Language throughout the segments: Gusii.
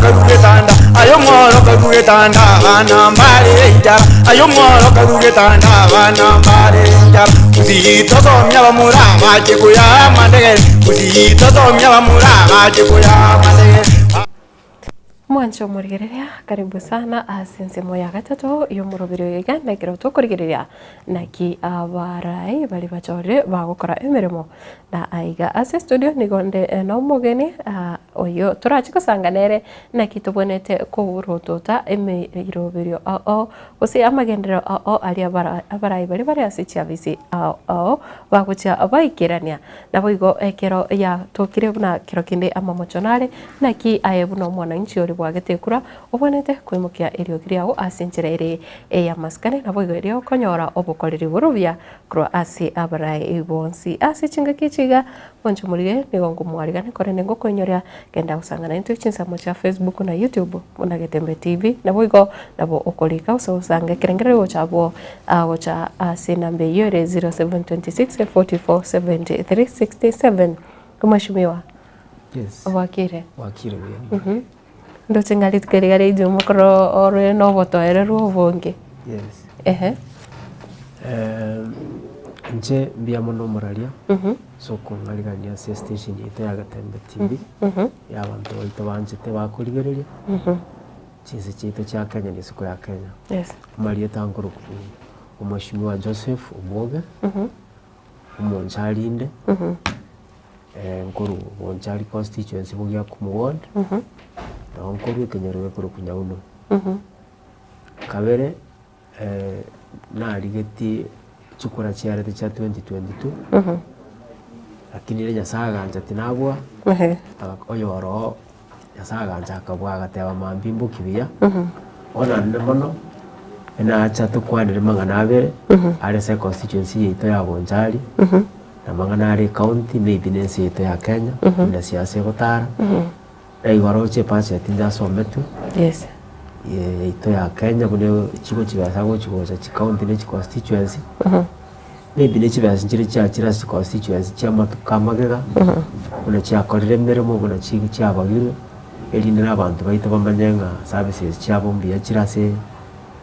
Omworokeru getanda, aye omworokeru getanda, abana mbare enchara, aye omworokeru getanda, abana mbare enchara. Gusii tosomie abamura bache koyaa amandegere, Gusii tosomie abamura bache koyaa amandegere. Mwanche omorigereria, karibu sana ase ensemo ya gatato y'omoroberi oyo iga, na ekero tokorigereria naki abarai baria bachorire bagokora emeremo. Na aiga ase estudio nigo nde nomogeni oyio torache gosanga nere naki tobwenerete korotota emeroberio ao ao gose amagenderero ao ao aria abarai baria bare ase chiafisi ao ao bagochia baikerania. Naboigo ekero yatokire buna kero kende amamocho nare, naki aye buna omwananchi oria bwagete ekura obwenerete koimokia eriogi riao ase enchera ere ey'amasikani, naboigo erio okonyora obokoreri bore obuya korwa ase abarai bonsi. Ase chingaki echi iga, mwanche morige nigo nkomwarigania korende ngokoinyoria genda gosangana intwe chinsemo chia Facebook na YouTube buna Getembe TV, naboigo nabo okorika gose gosange ekerengererio gocha abwo gocha ase enamba eyio ere 0726 44 73 67. Omweshimiwa, Yes. obwakire? Bwakire buya. Ndoche ng'a rituko eri riria Ijumaa ekero ore na obotoereru obonge. Yes. Ehe. Inche mbuya mono omoraria ase okong'arigania ase estation yaito ya Getembe TV, ya abanto baito banchete bakorigereria, chinse chiaito chia Kenya na isiko ya Kenya. Yes. Amarieta nkorokwa Omweshimiwa Joseph Omwoge, omonchari inde, nkorwa Bonchari constituency Bogiakumu ward, nabo nkorwa ekenyoro gekorokwa Nyauno. Kabere, narigetie chikura chiarete chia 2022, lakini rende Nyasaye agancha tinabua, oyoro oo Nyasaye agancha akabua agateba mambia mboki buya, bono naende mono, nacha tokwanere mang'ana abere, are ase econstituency yaito ya Bonchari, na amang'ana are ecounty, maybe na ense yaito ya Kenya, buna siasa egotara, na igo oroche ebudget nchasometwe, Yes. yaito ya Kenya buna chigochibesa gochi gocha chicounty na echiconstituency, maybe ne chibesa nchire chiachire ase chiconstituency chia amatuko amagega, buna chiakorire emeremo buna chi chiabagirwe, erinde na abanto baito bamanye ng'a services chiabo mbuya chire ase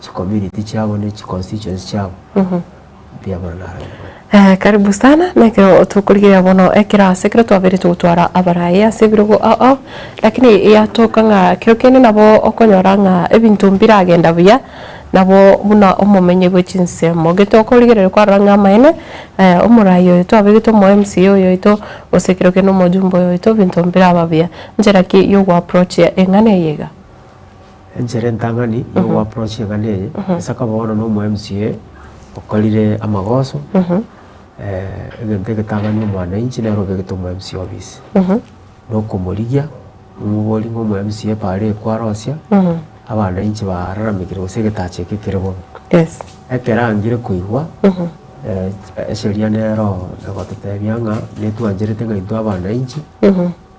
chicommunity chiabo na echiconstituency chiabo, mbuya mono narorire. Karibu sana, na ekero tokorigereria bono ekero ase ekero twabeire togotwara abarai ase ebirogo ao ao, lakini yatoka ng'a kero kende nabo okonyora ng'a ebinto mbiragenda buya, nabo buna omomenyi bwe chinsemo. Gete okorigereria kwarora ng'a amaene, omorai oyo twabegete omo MCA oyo oito, gose kero kende omojumbe oyo oito ebinto mbiraba buya. Nchera ki ya ogoapproach eng'ana eye iga? Enchera entang'ani ya ogoapproach eng'ana eye, ase akaba bono na omo MCA okorire amagoso, egento egetang'ani omwananchi nere obegete omo MCA office, na okomorigia, omobori ng'a omo MCA pare ekwarosia, abananchi bararamekire gose egetacho eke kere bobe. Yes. Ekero angire koigwa, esheria nero egototebia ng'a netwancherete ng'a intwe abananchi,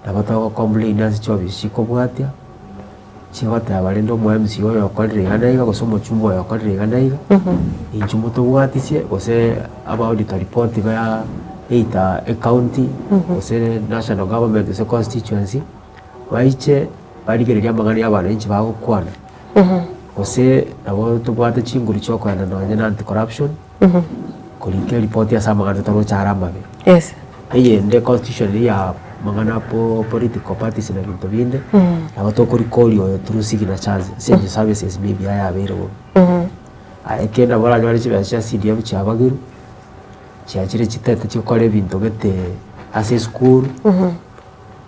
Nabo togo complain ase chiofisi chikobwatia, chigoteba rende omo MCA oyo okorire iga na iga gose omochumbe oyo okorire iga na iga, inchuo motobwatisie gose aba auditor report ba either ecounty gose national government gose constituency, baiche barigererie amang'ana ya abananchi bagokwana, gose nabo tobwate chinguru chia okoenda nonye na anti corruption, korika eripoti ase amang'ana totari gocha are amabe. Yes. Eyende constitution eria ya amang'ana po political parties na binto binde, nabo tokorikoria oyo through signatures ase eng'encho services maybe ayabeire bobe. Aye ekende nabo oranyore chibesa chia CDF chiabagirwe, chiachire chitete chigokora ebinto gete ase esukuru,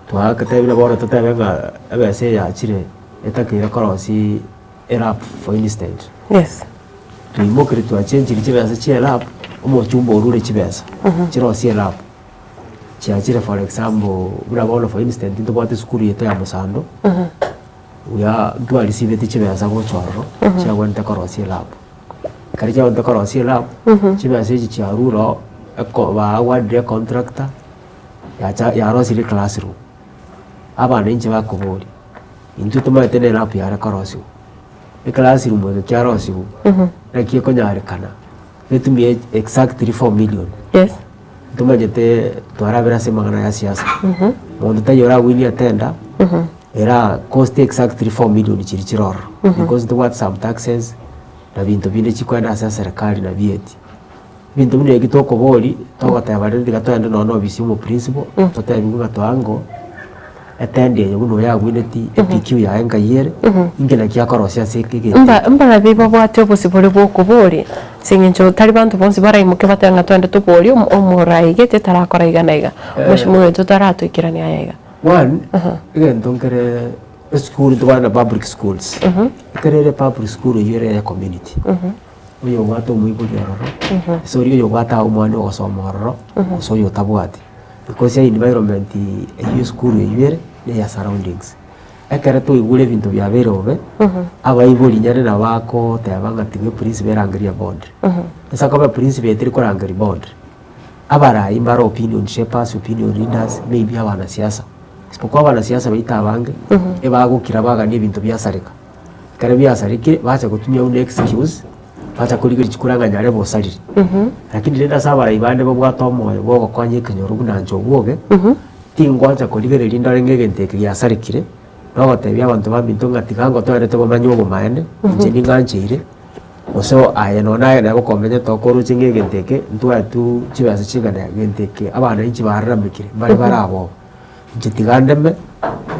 twaketebire bono totebe ng'a ebesa eye yachire etakeire korosia elap for instance. Yes. Twaimokire twachenchirie chibesa chia elap, omochumba orure chibesa, chirosie elap. Chiachire for example, buna bono for instance ntobwate esukuru yaito ya Mosando, buya ntwarisibeti chibesa gocha ororo, chiagwenerete korosia elap. Ekero chiagwenerete korosia elap, chibesa echi chiarure oo, eko baagwanire econtractor, yacha yarosirie eclassroom. Abana inche bakoboria, intwe tomaete na elap yare korosiwa. Eclassroom eke kiarosigwe, naki ekonyarekana, etumie exactly 4 million. Yes. Ntomanyete twarabire ase amang'ana ya siasa, monto taiyo orawinie etender, Era cost exactly 4 million chiria chire ororo because ntobwate some taxes na binto binde chikoenda ase eserekari na VAT. Ebinto buna ebi tokoboria, togoteba rende tiga toende nonye na ofisi ya omoprinciple, totebiwe ng'a toango etendi eye buna oyo agwineti e-P.Q yaye nkai ere, inki naki akorosia ase eke egento Mba eke. mbarabi babwate obosibore bwa okoboria, ase eng'encho tari banto bonsi baraimoke batebe ng'a twende toborie omo omorai gete tarakora iga na iga, omweshimiwa oyo totaratoikerania aya iga. One, egento nkere esukuru ntobwate na public schools, ekero ere public school eywo ere ya community, oyo obwate omoibori ororo, ase oria oyo obwate omwana ogosoma ororo, gose oyo otabwati, because environment eywo esukuru eywo ere, na eya surroundings. Ekero twaigure ebinto biabeire bobe, abaibori nyare nabo bakoteba ng'a tiga eprinciple erangerie eboard. Ase akoba eprinciple eye teri korangeria board, Abarai mbare opinion shapers, opinion leaders, maybe abanasiasa. Isipokuwa abanasiasa baito abange, ebagokira bagania ebinto biasareka. Ekero biasarekire, bacha gotumia buna excuse, bacha korigereria chikura ng'a nyarebe osarire. Lakini rende ase abarai bande babwate omoyo bwa ogokonya ekenyoro buna inche obwoge, tingwancha korigereria ndore ng'a egento eke giasarekire, nogotebia abanto baminto ng'a tiga ngotoerete bomanye obomaene, inche ning'ancheire. Gose aye nonya naye nabo okomenyete okoroche ng'a egento eke ntwaetwe chibesa chingana egento eke abana inche bararamekire mbare bare aboo. Inche tiga ndeme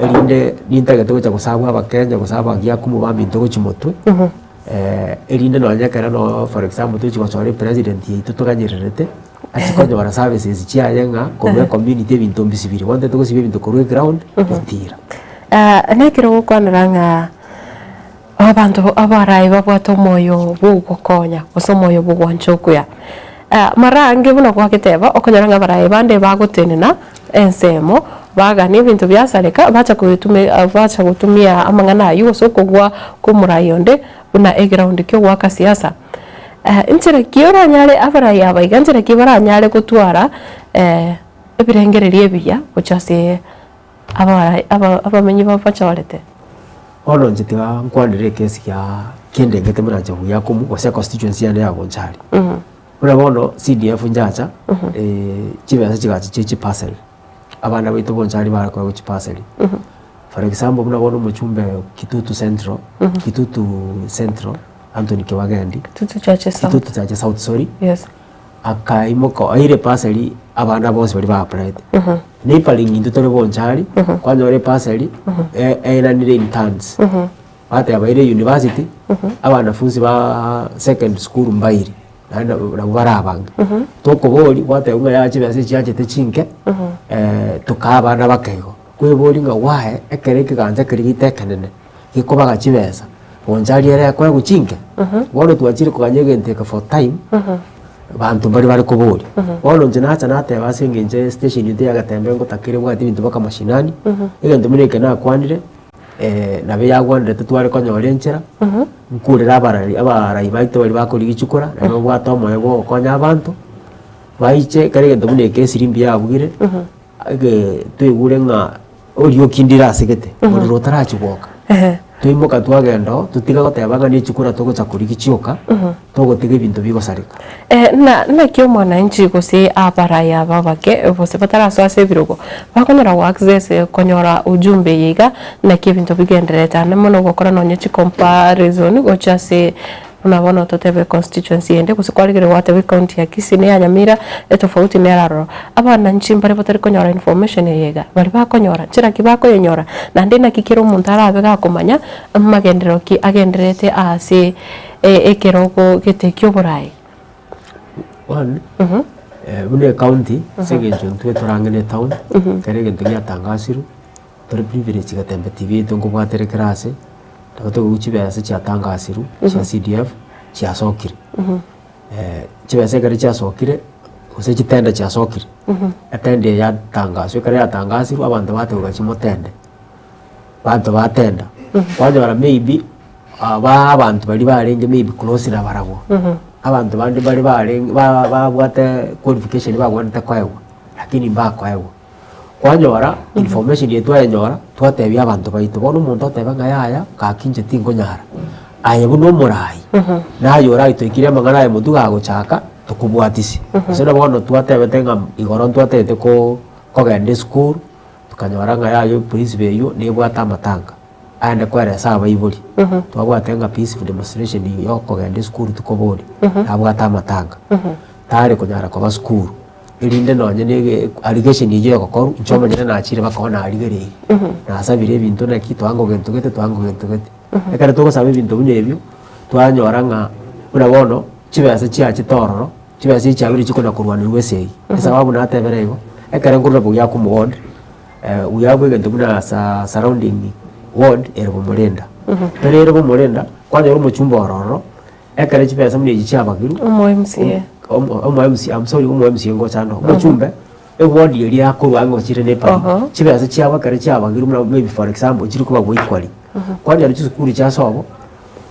erinde nintagete gocha gosabwa abakenya gose abagiakumu baminto gochia motwe erinde nonya ekero noo for example tochi gochora epresident yaito toganyererete achi konyora services chiaye ng'a korwa ecommunity ebinto mbisibiri. Bono ntagete gosibia ebinto korwa eground gotira. Nekero ogokwanera ng'a. Abanto abarai babwate omoyo bw'ogokonya, gose omoyo bw'ogwancha okuya. Mara ange buna gwageteba, okonyora ng'a abarai bande bagotenena ensemo, bagania ebinto biasareka, bacha koetume bacha gotumia amang'ana aywo gose okogwa kw'omorai onde buna eground ki'ogoaka siasa. Nchera ki oranyare abarai aba iga nchera ki baranyare gotwara ebirengererio ebiya gochia ase Abarai aba abamenyi babachorete. Bono inche tiga nkwanere ekesi kia kendengete buna inche buya komu gose econstituency yane ya Bonchari. Buna bono CDF nchacha chibesa chigacha chie chiparcel, abana baito Bonchari bare koegwa chiparcel. For example buna bono omochumbe Kitutu Central, Kitutu Central Anthony Kibagendi, Kitutu Chache South. Kitutu Chache South sorry. Yes. Akaimoka oeire epaseri abana bonsi baria ba-applyete. Neighbouring intwe tore bonchari, kwanyora epaseri e- eiranire in turns. Bateba baire university, abanafunsi ba second school mbaire, naende nabo nabo bare abange. Tokoboria, gwateba ng'a yaya chibesa echi chiachete chinke, tokaa abana bake igo. Kweboria ng'a why ekero ekegancha keria gete ekenene, gekobaga chibesa, bonchari ere ekoegwa chinke? Bono twachire koganya egento eke for time, banto mbaria bare koboria. Bono inche nacha nateba ase eng'encho estation yaito ya Getembe ngotakere ebwate ebinto mpaka mashinani, egento buna eke nakwanire, nabo yagwanerete tware konyora enchera, nkurere abarari abarai baito baria bakorigia chikura, naende babwate omoyo bwa ogokonya abanto, baiche ekero egento buna eke esirimbi yabugire, ege toigure ng'a Oria okindire ase gete, morero otarachia gwoka. Twaimoka twagenda oo, totiga goteba ng'a ne chikura togocha korigia chioka, togotiga ebinto bigosareka. Na naki omwananchi gose abarai aba abake gose batarasoa ase ebirogo bakonyara go access konyora ujumbe eye iga naki ebinto bigendererete ande mono gokora nonye chicomparison gochia ase Buna bono totebe constituency ende gose kwarigereria gwateba ecounty ya Kisii na eya Nyamira etofauti nere aroro. Abananchi mbare batari konyora information eye iga, baria bakonyora nchera ki bakoyenyora naende naki kera omonto arabe gakomanya amagenderero ki agendererete ase ekerogo gete kia oboraai. One, buna ecounty ase eng'encho intwe torang'e etown, ekero egento giatangasirwe. Tore privilege getembe TV yaito nkobwatera ekero ase, nabo tokoigwa chibesa chiatangasirwe chia CDF chiasokire. Chibesa ekero chiasokire, gose chitenda chiasokire, etenda eye yatangaswa, ekero yatangasirwe abanto bateba chimotende, abanto batenda, kwanyora maybe aba abanto baria barenge maybe close na barabwo, abanto bande mbare barenge ba- babwate qualification bagwenerete koegwa, lakini mbakoegwa. Kwanyora information eye twayenyora, twatebia abanto baito, bono omonto oteba ng'a yaya gaki inche tinkonyara, aye buna omorai, naye oraitoikire amang'ana aye motwe gagochaka, tokobwatisia. Gose na bono twatebete ng'a igoro ntwatebete ko kogenda esukuru, Tokanyora ng'a yaya eprinciple eywo nebwate amatanga, aende koeresa abaibori. Twabwate ng'a peaceful demonstration ya okogenda esukuru tikobori, nabwate amatanga. Tare konyara koba sukuru, erinde nonye na ege allegation eywo egokorwa, inche omonyene nachire mpaka bono narigereirie, nasabire ebinto naki twanga gento gete twanga gento gete. Ekero togosaba ebinto buna ebio, twanyora ng'a buna bono chibesa chiachete ororo. Chibesa echi chiabeire chikona korwanerwa esegi, esababu natebere igo, ekero nkorora buya komoward, buya bwa egento buna sa surrounding ward ere bomorenda. Ekero ere bomorenda, kwanyora omochumba oro ororo, ekero chibesa buna echi chiabagirwe, Omo MCA. omo omo MCA I'm sorry omo MCA ngocha ande, omochumbe, eward eria akorwa ang'e ochire na epari, chibesa chiabo ekero chiabagirwe buna maybe for example chiri kobagwa equally, kwanyora chisukuru chia sobo.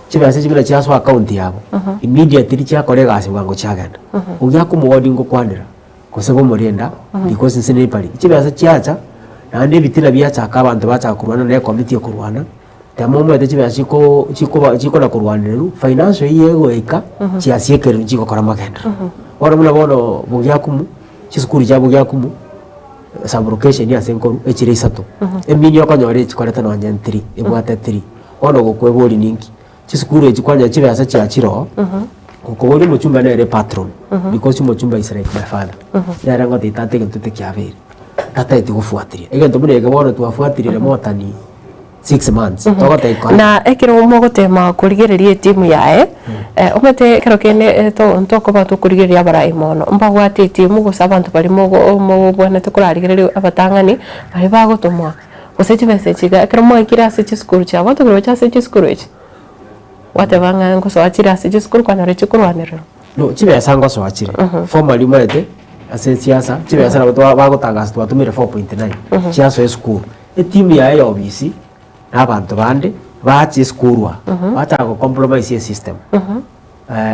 Chibesa echi buna chiasoa account yabo, immediately chiakora egasi bwango chiagenda. Ogia komowodi ngokwanera, gose bomorenda, because inse nepari. Chibesa chiacha, naende ebitina biachaka abanto bachaka korwana na ecommittee ekorwana, tema omanyete chibesa chiko chikoba chikona korwanerwa, financial year egoika, chiasiekererwa chigokora amagenderero. Bono buna bono bogiakumu, chisukuru chia bogiakumu, sub-location ase nkorwa, echire isato, emini okonyora echikorete nonye three, ebwate three. Bono gokweboria ninki? Chisukuru echi kwanyora chibesa chiachire oo, gokoboria omochumba nere epatron, because omochumba is like my father, nere ngotebia tata egento tekiabeire, tataeti gofuatiria. Egento buna eke bono twafuatirire more than six months, togotebia kora. Na ekero mogotema korigereria etimu yaye, omanyete ekero kende to ntokoba tokorigereria abarai mono, mbabwate etimu gose abanto baria mogo mobwenerete korarigereria abatang'ani, baria bagotomwa. Gose chibesa echi iga, ekero mwaikire ase chisukuru chiabo, tokire gocha ase chisukuru echi, gwateba ng'a ngosoa chire ase chisukuru kwanyora chikorwanererwa. No, chibesa ngosoa chire, formally omanyete, ase esiasa, chibesa nabo twa bagotangasa twatumire 4.9, chiasoa esukuru. Etimu yaye ya obisi, na abanto bande, bacha esukuru aa, bachaka gocompromise esystem.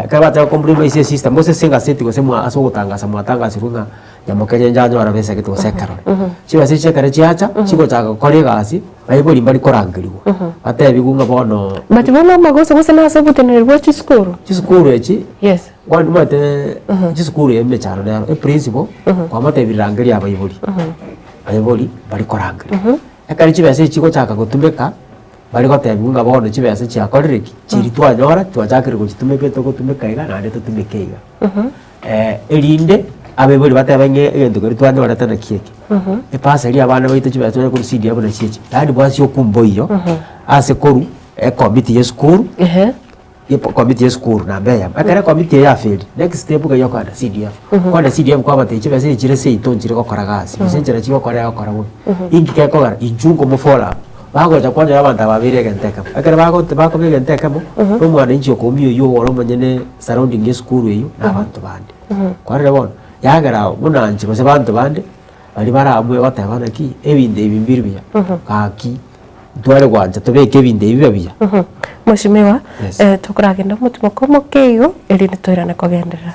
Ekero bateba compromise esystem gose ase egaseti gose mwa ase ogotangasa mwatangasirwe ng'a Nyamokenye inche anyore besa gete gose ekerore. Chibesa echi ekero chiacha, chigochaka gokora egasi, baibori mbari korangerigwa, batebigwe ng'a bono But bono amagoso gose nase oboteneneri bwa chisukuru? Chisukuru echi, Yes. kwani omanyete chisukuru emechando nero, eprinciple, kwamotebirie rangeria abaibori, abaibori mbari korangerigwa. Ekero chibesa echi chigochaka gotumeka. Bare gotebiwa ng'a bono chibesa chiakorire ki? Chiria twanyora twachakire gochitumeka togotumeka iga naende totumeke iga. Erinde abaibori batebe ng'a egento keria twanyorete naki eke. Ebasari ya abana baito chibesa twanyora korwa CDF nachi echi, yaani bwasi okumba oyio ase korwa ecommittee ya esukuru, ecommittee ya esukuru namba eyemo. Ekero ecommittee eye yafailed, next step ngai okogenda CDF. Kogenda CDF kwabatebia chibesa echi chire seito nchire gokora gasi, gose enchera chigokora egokora bobe. Inki gekogera? Inchuo nkomofollow up. Bagocha kwanyora abanto aba babeire egento ekemo. Ekero bagote bakoba egento ekemo, na omwananchi okoumia oyio ore omonyene surrounding ya esukuru eyio, na abanto bande. Kwarora bono, yagera buna inche gose banto bande, baria baramue goteba naki, ebinto ebi mbiri buya, gaki ntware gwancha tobeke ebinto ebi bibe buya. Mweshimiwa, Yes. tokoragenda omotimoko omoke igo, erinde toirane kogenderera.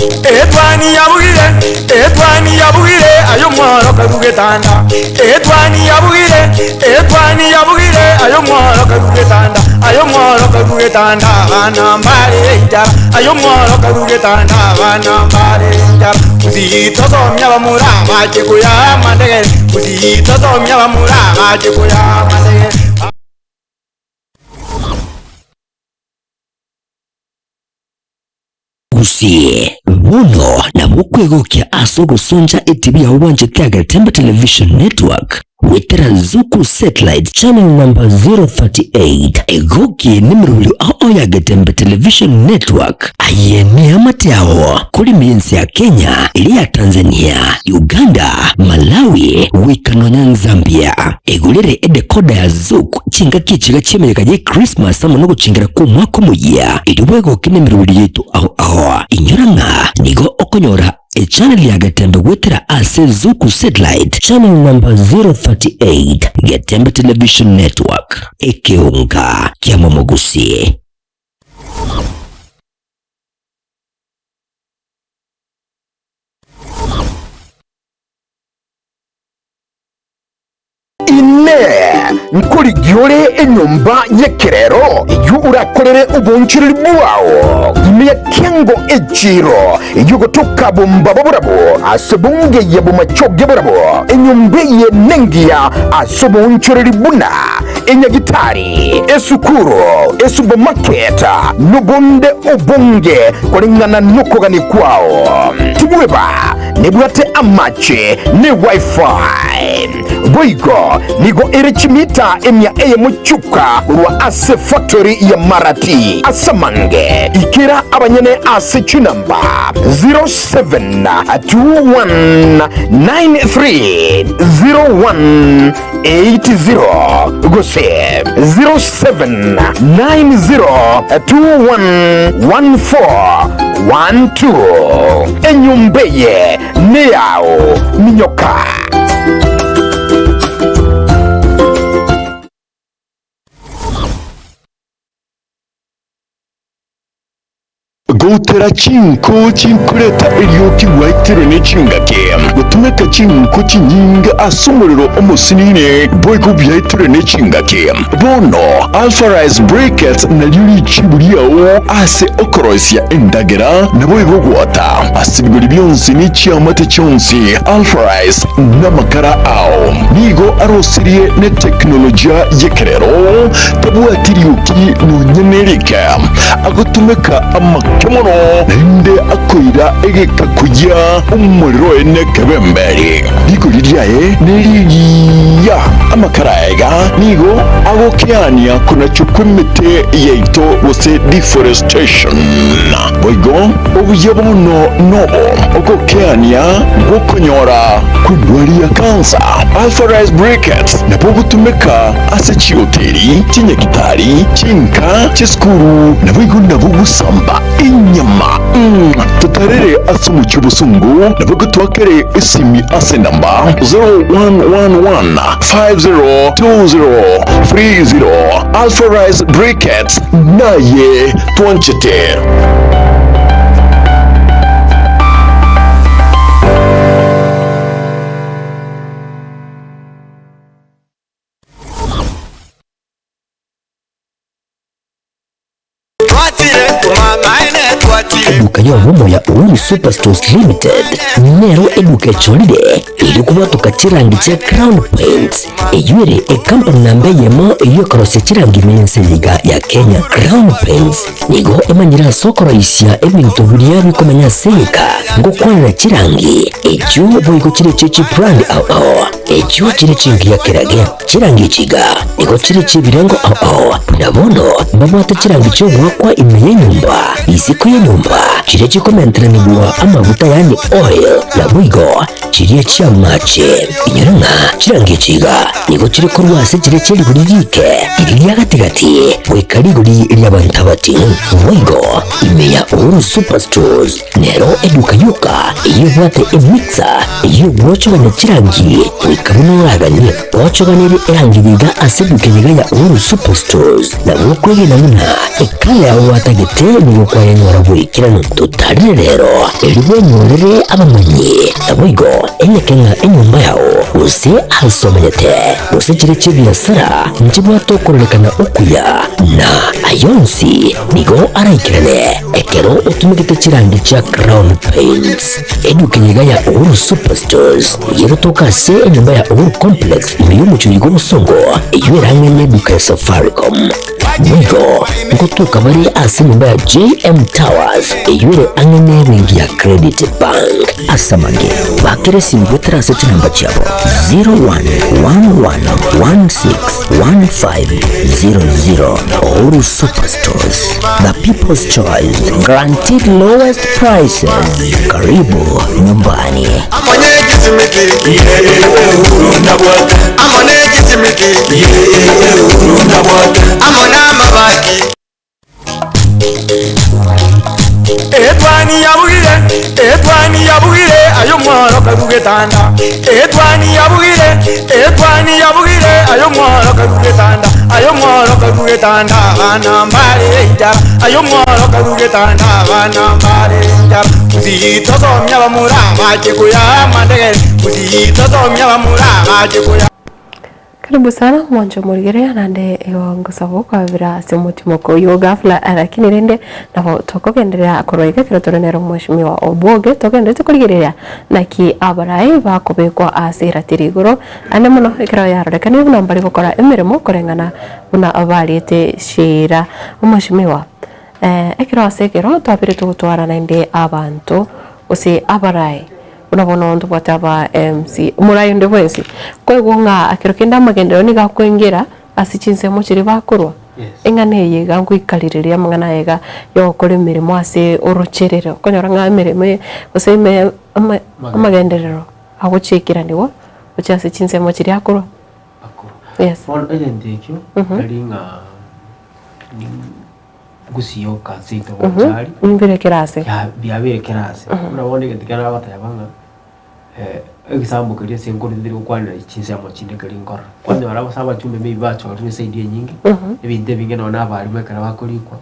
Etwani yabugire, etwani yabugire, aye omworokeru getanda. Etwani yabugire, etwani yabugire, aye omworokeru getanda. Aye omworokeru getanda, abana mbare enchara. Aye omworokeru getanda, abana mbare enchara. Gusii tosomia abamura bache koyaa amandegere. Gusii tosomia abamura bache koyaa amandegere. Gusii, bono nabo okwegokia ase ogosoncha etibi yao bwanchete ya Getembe Television Network goetera Zuku Satellite channel number 038. Egokie nemerobrio ao ao ya Getembe Television Network. Aye neamate ao korema ense ya Kenya, eria ya Tanzania, Uganda, Malawi, goika nonya Zambia. Egorere edecoder ya Zuku Chingaki echiga chi'emeyega ye Krismasi amo nogochengera kw'omwaka omoyia, erio bwegoke nemeroberi yaito ao ao. Inyora ng'a nigo okonyora echannel ya Getembe goetera ase Zuku Satellite channel number 038, Getembe Television Network, ekeonga kiamomogusi. Inee! Nkorigia ore enyomba y'ekerero eyio orakorere oboonchoreri bwao ime ya kiango echiiro eyio gotoka bombaba borabwo ase bongeye bomachoge borabwo? Enyomba eye nengiya ase oboonchoreri buna enyagitari, esukuru, esupermarket, nobonde obonge koreng'ana nokogania kwao. Tibweba nebwate amache ne wifi. Boigo nigo ere chimita emia eyemo chioka korwa ase factory ya Marati. Ase amange, ikera abanyene ase chinamba 0721930180 gose 0790211412. Enyomba eye neyao, minyoka. Goutera chinko chinkoreta erioki gwaitirwe ne chingaki, gotumeka chinko chinyinge ase omorero omosinini, boigo biaitirwe ne chingaki. Bono Alpha Rice Briquettes nario richibu riao ase okoroisia endagera, naboigo gwota ase ebigori bionsi ne chiamate chionsi. Alpha Rice namakara ao nigo arosirie ne teknolojia y'ekerero, tabwati rioki nonya nerike. Agotumeka amake mono, naende akoira egeka koyia omorero oye nekebemberi. Rigori riaye nerigiya. Amakara aiga nigo agokeania konachwa kw'emete yaito gose deforestation. Boigo obuya bono nobo ogokeania gw'okonyora kw'endwari ya kansa. Alpha Rice Briquettes nabo ogotumeka ase chihoteli, chinyagitari, chinka, chisukuru, naboigo nabo gosamba enyama. Totarere ase omochie obosongo, naboigo twakere esimi ase enamba 0111 502030. Alpha Rice Briquettes naye twanchete. Eduka y'obomo ya Uhuru Superstores Limited nero eduka echorire erio kobwatoka chirangi chia Crown Paints eyio ere ecompany namba eyemo eyio ekorosia chirangi ime y'ense eye iga ya Kenya. Crown Paints nigo emanyire ase okoroisia ebinto biria bikomenya ase egeka ngokwanera chirangi echio boigo chire echie chibrand ao ao echio chire chingiya kerage. Chirangi echi iga nigo chire chi'ebirengo ao ao, buna bono mbabwate chirangi chi'ogoakwa ime y'enyomba, isiko y'enyomba, chiria chikomenteranigwa amaguta yaani oil, naboigo chiria chi'amache. Inyora ng'a chirangi echi iga nigo chire korwa ase chiria chie rigori riike, riria ria gati-gati, goika rigori ri'abanto abating'u. Boigo ime ya Uhuru Superstores Nero eduka yoka eyio ebwate emixer eyio egwochogania chirangi goika buna oraganie. Gwochoganirie erangi yiga ase eduka eyiga ya Uhuru Superstores nabo okwegena buna ekala yao gwatagete nigo kwayenyora boikeranu. Totarire rero erio bwenyorere abamanyi naboigo enyeke ng'a enyomba yao gose ase omanyete gose chire chi'ebiasara nchibwate okororekana okuya na ayonsi nigo araikerane. Ekero otumegete chirangi chia Crown Paints, eduka eye iga ya Uhuru Superstores nigo egotoka ase enyomba ya Uhuru Complex ime y'omochie oiga obosongo, eyio ere ang'e neduka ya Safaricom. Boigo ngotoka bare ase enyomba ya JM Towers eyio ere ang'e nebenki ya Credit Bank. Ase amange, bakera esimi goetera ase chinamba chiabo 0111161500. Uhuru Superstores, the people's choice, guaranteed lowest prices. Karibu nyumbani. Etwani yabugire, etwani yabugire, aye omworo karue getanda. Etwani yabugire, etwani yabugire, aye omworo karue getanda. Aye omworo karue getanda, abana mbare enchara. Aye omworo karue getanda, abana mbare enchara. Gusii tosomia abamura bache koya amandegere, Gusii tosomia abamura bache koya. Karibu sana mwanche omorigereria naende igo ngosaba okwabera ase omotimoko oyio ghafla lakini rende nabo tokogenderera korwa iga ekero tore nere omweshimiwa Obwoge togenderete korigereria naki abarai bakobekwa ase eratiri igoro ande mono ekero yarorekanire buna mbare gokora emeremo koreng'ana buna bariete chiira. Omweshimiwa ekero ase ekero twabire togotwara naende abanto gose abarai Buna bono ntobwate aba MC, omorai onde bwensi, koigwa ng'a ekero kende amagenderero nigo akoengera ase chinsemo chiria bakorwa, eng'ana eye iga nkoikarireria amang'ana aya iga ya ogokora emeremo ase orocherero, okonyora ng'a emeremo eye gose ime ama amagenderero agochiekeranigwa gochia ase chinsemo chiria akorwa. Akorwa. Yes. Bono egento ekio, tari ng'a Gusioka ase intwe gochari. Nimbire kera ase. Ya biabeire kera ase. Buna bono egento keria nagoteba ng'a egesambo keria ase nkoro tindiri gokwanera chinsemo chinde keria nkorora. Kwanyora ase abachumbe maybe bachorirwe eside enyinge, ebinto ebinge nonye na abalimu ekero bakorikwa,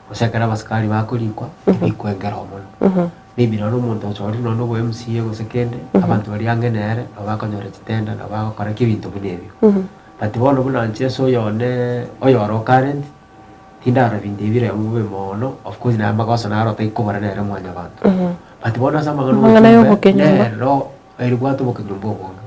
gose ekero abasikari bakorikwa, tibikoengera oo mono. Maybe nonye omonto ochorirwe nonye obo MCA gose kende, abanto baria ang'e nere, nabo bakonyora chitenda, nabo bagokora ki ebinto buna ebio. But bono buna inche ase oyone, oyore o current. Tindarora binto ebi bire bobe mono, of course naye amagoso naro otaikobora nere mwanyabanto. But bono ase amang'ana Amang'ana obochumbe, y'obokenyomba. nero eribwate obokenyomba obonge.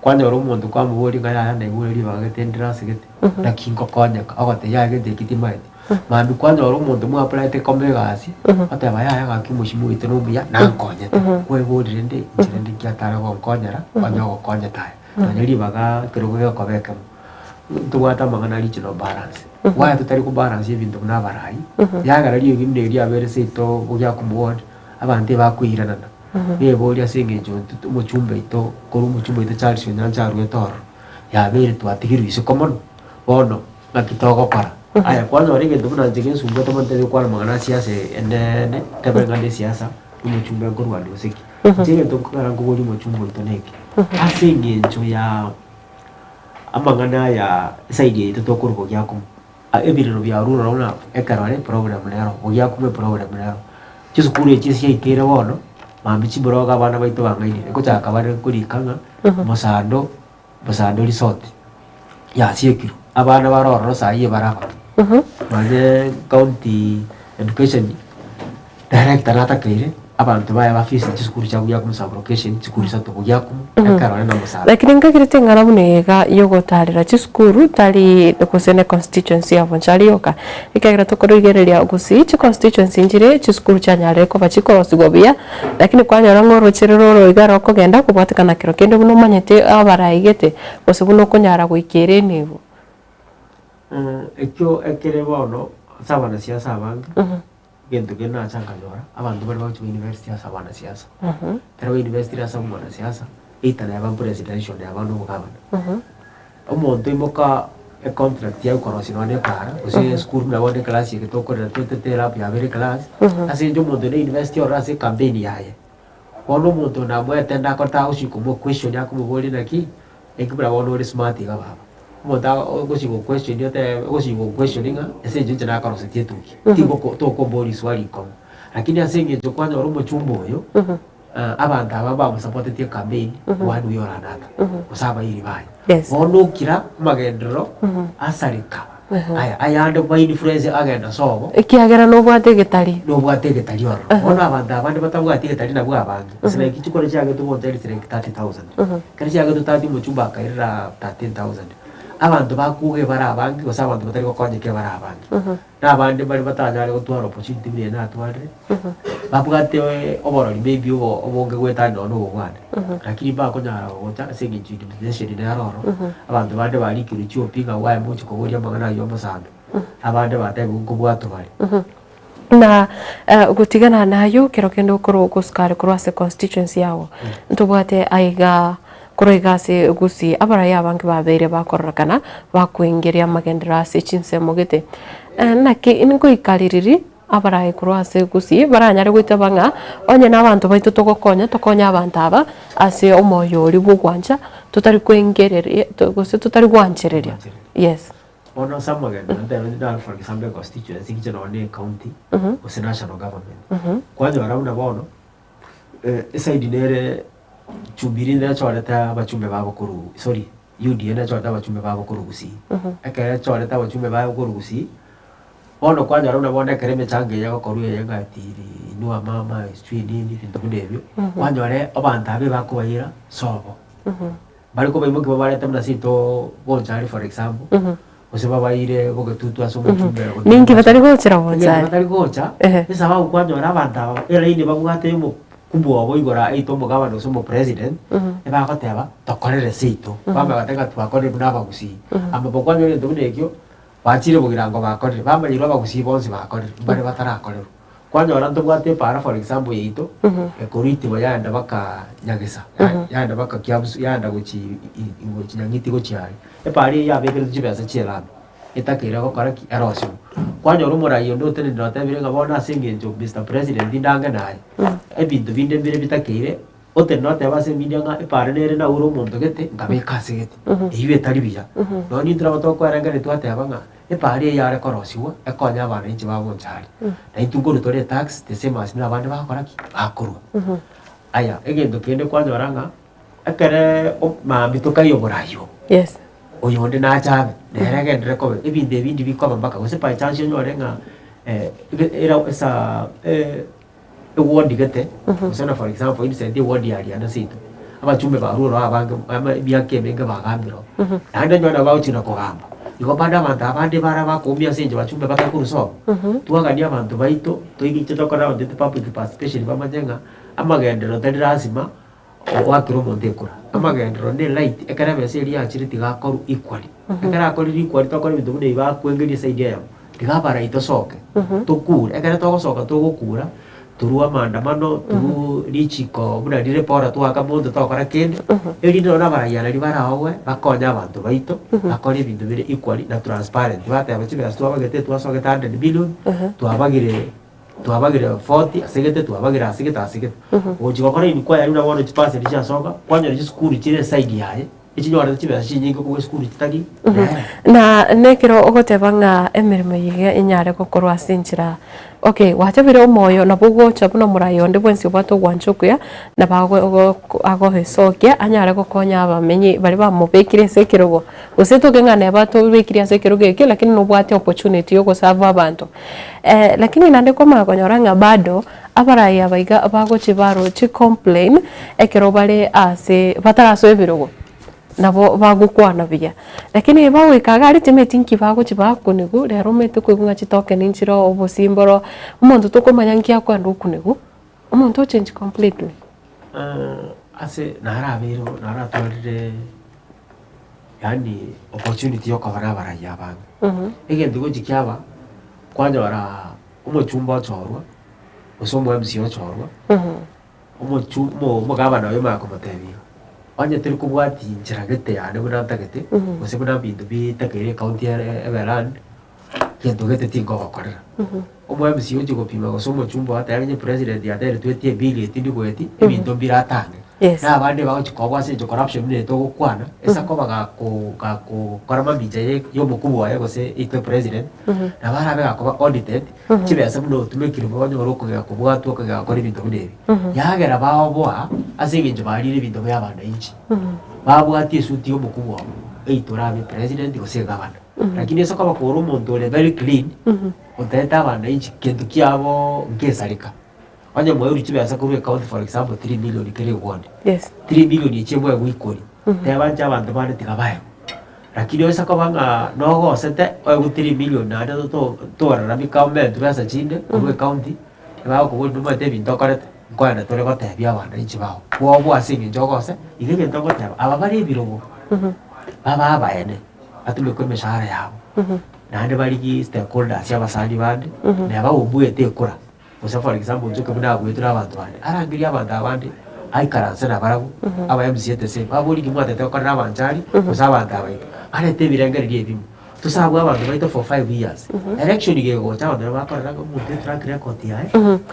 Kwanyora omonto kwamoboria ng'a yaya naigure ribaga gete ndire ase gete, naki ngokonyeka, ogotebia yaya gento eki timaeti. Mambia kwanyora omonto mwapplyete koma egasi, oteba yaya gaki omochie oito nomuya, nankonyete. Kwaiborire rende inche rende nki atare gonkonyera, onye ogokonyete aye. Nonya ribaga ekerogo gekoba ekemo. Ntobwate amang'ana a regional balance. Why totari ko balance ebinto buna abarai, yagera riogi buna erio riabeire seito bogiakumu ward, abanto ebakoiranana. Neboria ase eng'encho intwe omochumba oito korwa omochumba oito Charles Onyancha arwete ororo, yabeire twatigirwe isiko mono, bono naki togokora? Aye kwanyora egento buna inche gensumbwete mono ntebi gokwana amang'ana a siasa eneene, ntebe ng'a ne siasa, omochumba nkorwania gose ki. Inche egento nkogera nkoboria omochumba oito neke, ase eng'encho ya. Amang'ana aya eside yaito tokorwa bogiakumu, ebirero biarure ororo buna ekerore eproblem nero, bogiakumu eproblem nero. Chisukuru echi chiaikire bono, mambia chiburogo abana baito bang'ainire, ngochaka bare korika ng'a mosando mosando resort yasiekirwe, abana bare ororo saii ebaraba. Nonye county education Director natakeire abanto baye ba fees chisukuru chia Bugiakumu sub location chisukuru isato Bugiakumu, Ekerore na Musando. Lakini nkagerete eng'ana buna eye iga yogotarera chisukuru tari gose ne constituency ya Bonchari yoka, ekiagera tokorigereria gusii chiconstituency nchire chisukuru chianyarire koba chikorosigwa buya, lakini kwanyora ng'a oroche roro oro iga rokogenda kobwatekana kero kende buna omanyete abaraigete gose buna okonyara goikera enibo. Ekio ekere bono ase abanasiasa abange. Egento kende nacha nkanyora, abanto baria bagochia university ase abanasiasa. Ekero ba university ase omwanasiasa, either neba presidential neba na obogavana. Omonto oimoka econtract ya okorosia nonye na epara, gose esukuru buna bono eclass eke tokorera toetete elab yabere eclass, ase eng'encho omonto ne university ororo ase ecampaign yaye. Bono omonto onde amoete ende akorete agochia komoa question akomoboria naki, naki buna bono ore smart iga baba. Omonto ogochia go question otebe ogochia go question ng'a ase eng'encho inche nakorosetie etuki, tigoko tokomboria riswali rikong'u. Lakini ase eng'encho kwanyora omochumba oyo, abanto aba bamosapotetie ecampaign, one way or another, gose abairi baye. Yes. Bono okira amagenderero asareka, aya ayande ba influence agenda sobo, Ekiagera nobwate egetari. nobwate egetari ororo. Bono abanto abande batabwati egetari nabwo abange, gose like chikura chiagetwe bonsi ere like 30,000. Ekero chiagetwe 30 omochumba akairera 13,000. Abanto bakuga ebare abange gose abanto batari gokonyeka ebare abange. Na abande mbare batanyare gotwara opportunity buna eye natwarire, babwate oborori maybe obo obonge goetania nonye na obobwane, lakini mbakonyara gocha ase eng'encho intimidation nere ororo, abanto bande barikirwe chiopi ng'a gwaye mochi koboria amang'ana aywo omosambe, abande batebigwe nkobwatwa bare. Na gotigana nayio kero kende okorwa gosukare korwa ase constituency yago, ntobwate aiga korwa iga ase Gusii abarai abange babeire bakororekana bakoingeria amagenderero ase chinsemo gete. Naki ngoika ririri abarai korwa ase Gusii baranyare goitaba ng'a onye na abanto baito togokonya tokonye abanto aba ase omoyo oria bw'ogwancha totari koingereria gose totari gwanchereria yes. Bono ase amagena ntebe nare for example econstituency inche nonye na ecounty gose national government, kwanyora buna bono eside nere jubilee nechorete abachumbe babo korwa sorry. UDA nechorete abachumbe babo korwa Gusii. Ekero echorete abachumbe babo korwa Gusii, bono kwanyora buna bono ekero emechango eye egokorwa eye ng'a ati inua mama sijui nini ebinto buna ebio, kwanyora abanto aba ebakobaira sobo. Bare kobaimokia babarete buna seito Bonchari for example, gose babaire bogetutu ase omochumbe gose Ninki batari gochera Egento Bonchari? batari gocha, Ehe. esababu kwanyora abanto aba eraini babwate omokubwa obo igoro aito omogabana gose omopresident, ebagoteba tokorere seito, bamanya goteba ng'a twakorire buna abagusii. Amabo kwanyora egento buna ekio, bachire bogirango bakorire, bamanyirwe abagusii bonsi bakorire, mbare batarakorerwa. Kwanyora ntobwate epaara for example yaito, ekorwa itibo yaenda baka Nyagesa, yaenda baka Kiambu, yaenda gochi gochi Nyang'iti gochia aria. Epaara eyio yabekeretwe chibesa chia elami, etakeire gokora ki? Erosiwe. Kwanyora omorai onde otenenire otebire ng'a bono ase eng'encho Mister President ndange naye, ebinto binde mbire bitakeire, otenene otebe ase emedia ng'a epaara nere naure omonto gete, nkabeka ase gete. Eyio etari buya. Nonye intwe nabo tokoerengereria twateba ng'a. Epaari eye yare korosigwa ekonye abananchi ba Bonchari, na intwe nkorwa tore etax the same as buna abande bagokora ki? Bakorwa. Aya, egento kende kwanyora ng'a ekere o mambia tokaiya oborai obo, Yes. oyonde nache abe, nere agenderere koba ebinto ebi ndibikoba mpaka gose by chance onyore ng'a ege era esaa eward gete, gose na for example for instance eward ya Riana seito, abachumbe barure ororo abange ama emiaka emenge bagambire oo, naende onyore nabo bagochia na kogamba. Igo bande abanto abande bara bakoumia ase eng'encho bachumbe batari korwa sobo, twagania abanto baito, toigiche tokore abanto baito public participation bamanye ng'a amagenderero tari lazima oakere omonto ekura. Amagenderero ne elight, ekero ebesa eria yachire tiga akorwe equally. Ekero akorire equally tokore ebinto buna ebi bakwengeria eside eyemo, tiga abarai tosoke, tokure. Ekero togosoka togokura, torue amaandamano, torue richiko buna rire bora twaka monto tokora kende, erinde nonye abarai aba naria baraowe, bakonye abanto baito, bakore ebinto bire equally na transparent. Bateba chibesa twabagete twasogete hundred million, twabagire. Twabagire 40 ase gete, twabagire ase gete, ase gete. Ogochia gokora inquiry buna bono chipercent chiasoka, kwanyora chisukuru chire eside yaye, echinyorete chibesa chinyinge kobua esukuru chitari nere. Na nekero ogoteba ng'a emeremo eye iga enyare gokorwa ase enchera okay gwatebire omoyo nabo ogocha buna omorai onde bwensi obwate ogwancha okuya nabo ago agoesokia anyare gokonya abamenyi baria bamobekire ase ekerogo. Gose toke ng'a neba tobekire ase ekerogo ekio lakini nobwate opportunity ya ogoserve abanto. Lakini naende kwamanya konyora ng'a bado abarai aba iga bagochia barochie complain ekero bare ase batarasoa ebirogo, nabo bagokwana buya. Lakini bagoika iga aria timanyeti nki bagochia bakunigwa, rero omanyete koigwa ng'a chitoken nchire oo obosimba oro, omonto tokomanya nki akoenda okunigwa, omonto ochange completely. Ase narabeire naratwarire yaani opportunity ya okoba na abarai abange. Egento gochia kiaba, kwanyora omochumba ochorwa, gose omo MC ochorwa, omochu omo omogabana oye omanya komotebia, onye tori kobwatia nchera gete yane buna ntagete, gose buna ebinto bitakeire ecounty ere ebe run, gento gete tinkogokorera. Omo MC ochia gopima gose omochumba oye atebe onye president yatebire twetie ebill eye tindi goetia, ebinto mbire atange. Yes. Na abande bagochia koboa ase eng'encho corruption buna eye togokwana, ase akoba gako gakokora mamincha ye ya omokubwa oye gose intwe president, nabo arabe gakoba audited, chibesa buna otumekire bo onyore okogega kobwatwa okogega gokora ebinto buna ebi. Yagera baoboa ase eng'encho barire ebinto bia abananchi, babwatia esuti ya omokubwa obo, eitwe orabe president gose egavana. Lakini ase okoba kore omonto ore very clean, otaete abananchi kento kiabo ngesareka. Onye mwairwe chibesa korwa ecounty for example three million kera eward, Yes. three million echio mwaegwa ikori, teba inche abanto bande tiga baegwe. Lakini oise koba ng'a nogosete oegwe three million naende to- toraramika omentwe besa chinde korwa ecounty, ebagokoboria nomanyete ebinto okorete, nkoenda tore gotebia abananchi bao. Kwoboa ase eng'encho ogose, iga egento ngoteba, aba bare ebirogo, babe abaene. Batumekwe emeshahara yabo, naende barigie stakeholders abasani bande, neba obuete ekura, gose for example nchoke buna abuetwe na abanto bande, arangerie abanto abande, aikaranse nabarabwo, aba MCA the same, baborie ki mwatete gokorera abanchari, gose abanto abaito, barete ebirengererio ebimo, tosabwe abanto baito for five years, election gegocha abanto nabo bakorora ng'a omonto oyo track record yaye,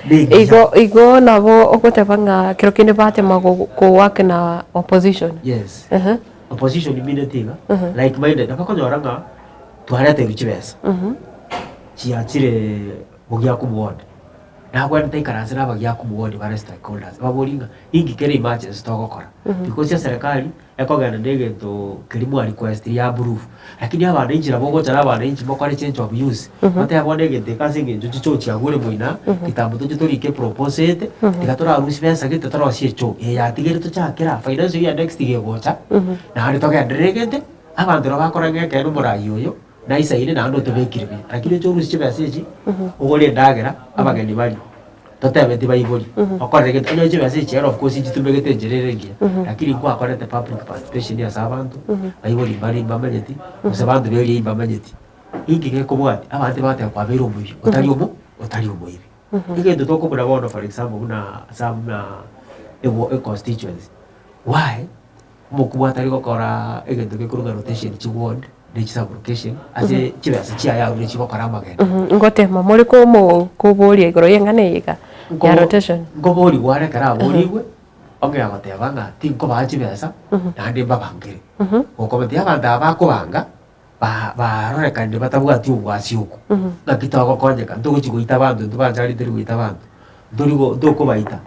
nengiya. Igo igo nabo ogoteba ng'a kero kende batema go go-work na opposition. Yes. Opposition imineti iga, like minded, bakonyora ng'a twareterwe chibesa, chiachire bogiaku ward. Nabwenerete aikaranse na abagiaku ward bare stakeholders, baborie ng'a inki kere emergency togokora, because eserekari ekogenda na egento keria mwa request ya approve, lakini abananchi nabo ogocha na abananchi mokore change of use, otebe bono egento eke ase eng'encho chichoo chiagure moino aa, kitambo toche torike proposal ete, tiga torarusie besa gete torosie echoo, eye yatigaire tochakere aa, financial year next gegocha, naende togenderere egente, abanto nabo bakora ng'a ekeene omorai oyo. Naisaine naende otobekire buya, lakini oche orusie chibesa echi, ogore endagera, abageni barie, totebeti baibori, okorere gento, onyore chibesa echi ere of course nchitumegete enchera ere engiya, lakini nkwakorete public participation ase abanto, baibori mbare mbamanyeti, gose banto ba area eywo mbamanyeti. Inki gekobwatia? Abanto bagoteba kwabeire omoibi, otari omo otari omoibi. Egento tokobuna bono for example buna ase buna ewo econstituency, why? Omokubwa atari gokora egento gekorwa rotation chi ward ne chi sub location ase chibesa chiaye arure chigokora amagendo. Ngotema more komo koboria igoro y'eng'ana eye iga ya rotation. Nkoborigwa are ekero aborigwe, ongea goteba ng'a tinkobaa chibesa naende mbabangere. Gokobetia abanto aba bakobanga, ba- barorekanire batabwati obwasi okwo, ng'aki togokonyeka, ntogochi goita abanto intwe banchari ntori goita abanto, ntori go ntokobaita,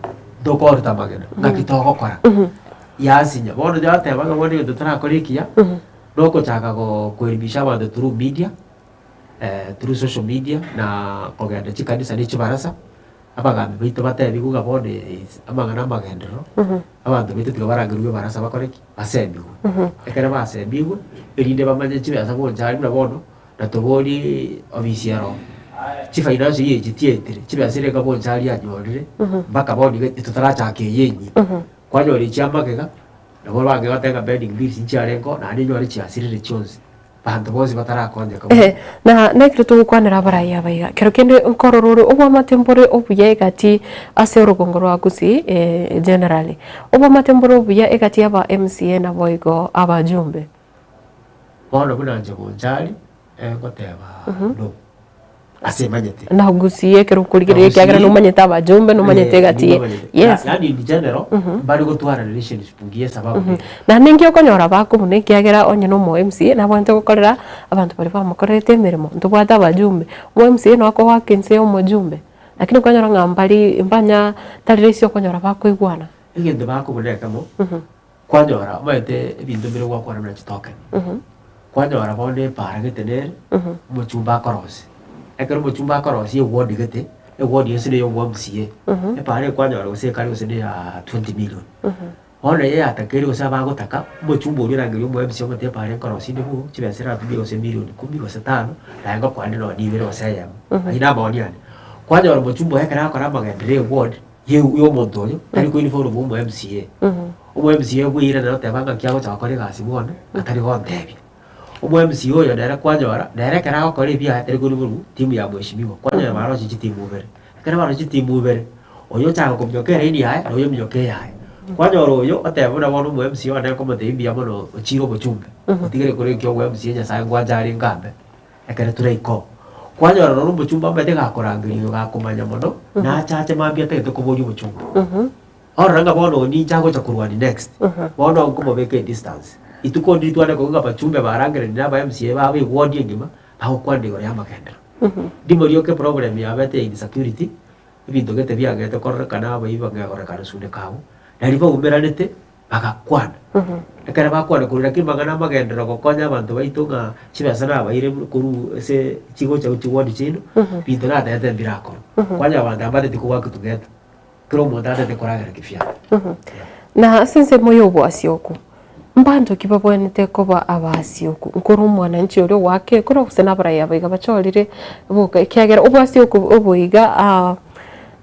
ntokoruta amagena, ng'aki togokora. Yasinya, bono yateba ng'a bono egento torakore ekiya, nogochaka go koelimisha abanto through media, through social media, na kogenda chikanisa na echibarasa, abagambi baito batebiwe ng'a bono amang'ana amagenderero, abanto baito tiga barangerigwe ebarasa bakore ki? Basemigwe. Ekero basemigwe, erinde bamanye chibesa bonchari buna bono, natobori obisi ero, chifinance echi tietire, chibesa ere iga bonchari anyorire, mpaka bono iga totarachaka eye enyia. Kwanyora echi amagega, nabo abange bagoteba ng'a pending bills nchiarenge oo, naende onyore chiasirire chionsi. Banto bonsi batarakonyeka buya. Eeh, na nekero togokwanera abarai aba iga, kero kende nkorora ore obwamate mbore obuya egati ase orogongo rwa Gusii generally, obwamate mbore obuya egati y'aba MCA naboigo abajumbe. Bono buna inche Bonchari, ngoteba no. Ase emanyete. Na Gusii ekero okorigereria ekiagera nomanyete abajumbe, nomanyete egati ye, yes. Yaani in general, mbare gotwara relationship ngiya esababu nere. Naende ninki okonyora bakobuna ekiagera onye na omo MCA nabwenerete gokorera abanto baria bamokorerete emeremo, ntobwate abajumbe, omo MCA nogo akogoaka inse ya omojumbe, lakini okonyora ng'a mbari mbanya tari rahisi okonyora bakoigwana. Egento bakobuna ekemo, kwanyora omanyete ebinto mbire gwakwana buna chitoken, kwanyora bono epaara gete nere, omochumba akorosia, ekero omochumba akorosia eward gete, eward ase na eya omo MCA, epaara eye kwanyora gose ekare gose na eya twenty million. Bono eye yatakeire gose abagotaka, omochumba oria orangeria omo MCA omotebi epaara enkorosia inde boo, chibesa eratumie gose million kumi gose tano, naye ngokwane nonye ibere gose eyemo, aywo na amaoni ane. Kwanyora omochumba oyo ekero agokora amagenderero ya eward, ya omonto oyo, tari koinvolve omo MCA. Omo MCA bweirana oteba ng'aki agocha gokora egasi bono, atari gontebia. Omo MCA oyo nere kwanyora, nere ekero agokora ebiaye tari koinvolve timu ya mheshimiwa, kwanyora baroche chitimu ibere. Ekero baroche chitimu ibere, oyo ochaka kominyoka eraini yaye, na oyo ominyoka eyaye. Kwanyora oyo, oteba buna bono omo MCA one nkomotebia mbuya mono ochire obochumbe, otigere korwa ekio omo MCA nyasaye ngwancha arenge ambe. Ekero toraike oo, kwanyora noro omochumba omanyete gakorangeria oyo gakomanya mono, nachache mambia atagete koboria omochumba. Orore ng'a bono oyo ninche agocha korwania next, bono nkomobeka edistance. Rituko ndiri twane koigwa ng'a abachumbe barangereire na aba MCA babo eward engima, bagokwanera igoro ya amagenderero. Ndimo rioka eproblem yabete ya insecurity, ebinto gete biagete kororekana abaibi bang'ea korekana suneka abwo, nari baumeranete. Bagakwana. Ekero bakwana korwa lakini amang'ana amagenderero gokonya abanto baito ng'a chibesa nabaire korwa ase chigocha gochia ward chiaino, binto natebete mbirakorwa. Kwanyora abanto aba mbateti kobua together, kera omonto atete koragera kivyake. Na ase ensemo ya oboasioku, mbanto ki babwenerete koba abaasioku? Nkorwa omwananchi oria ogoaka ekura gose nabarai aba iga bachorire boka ekiagera oboasioku obo iga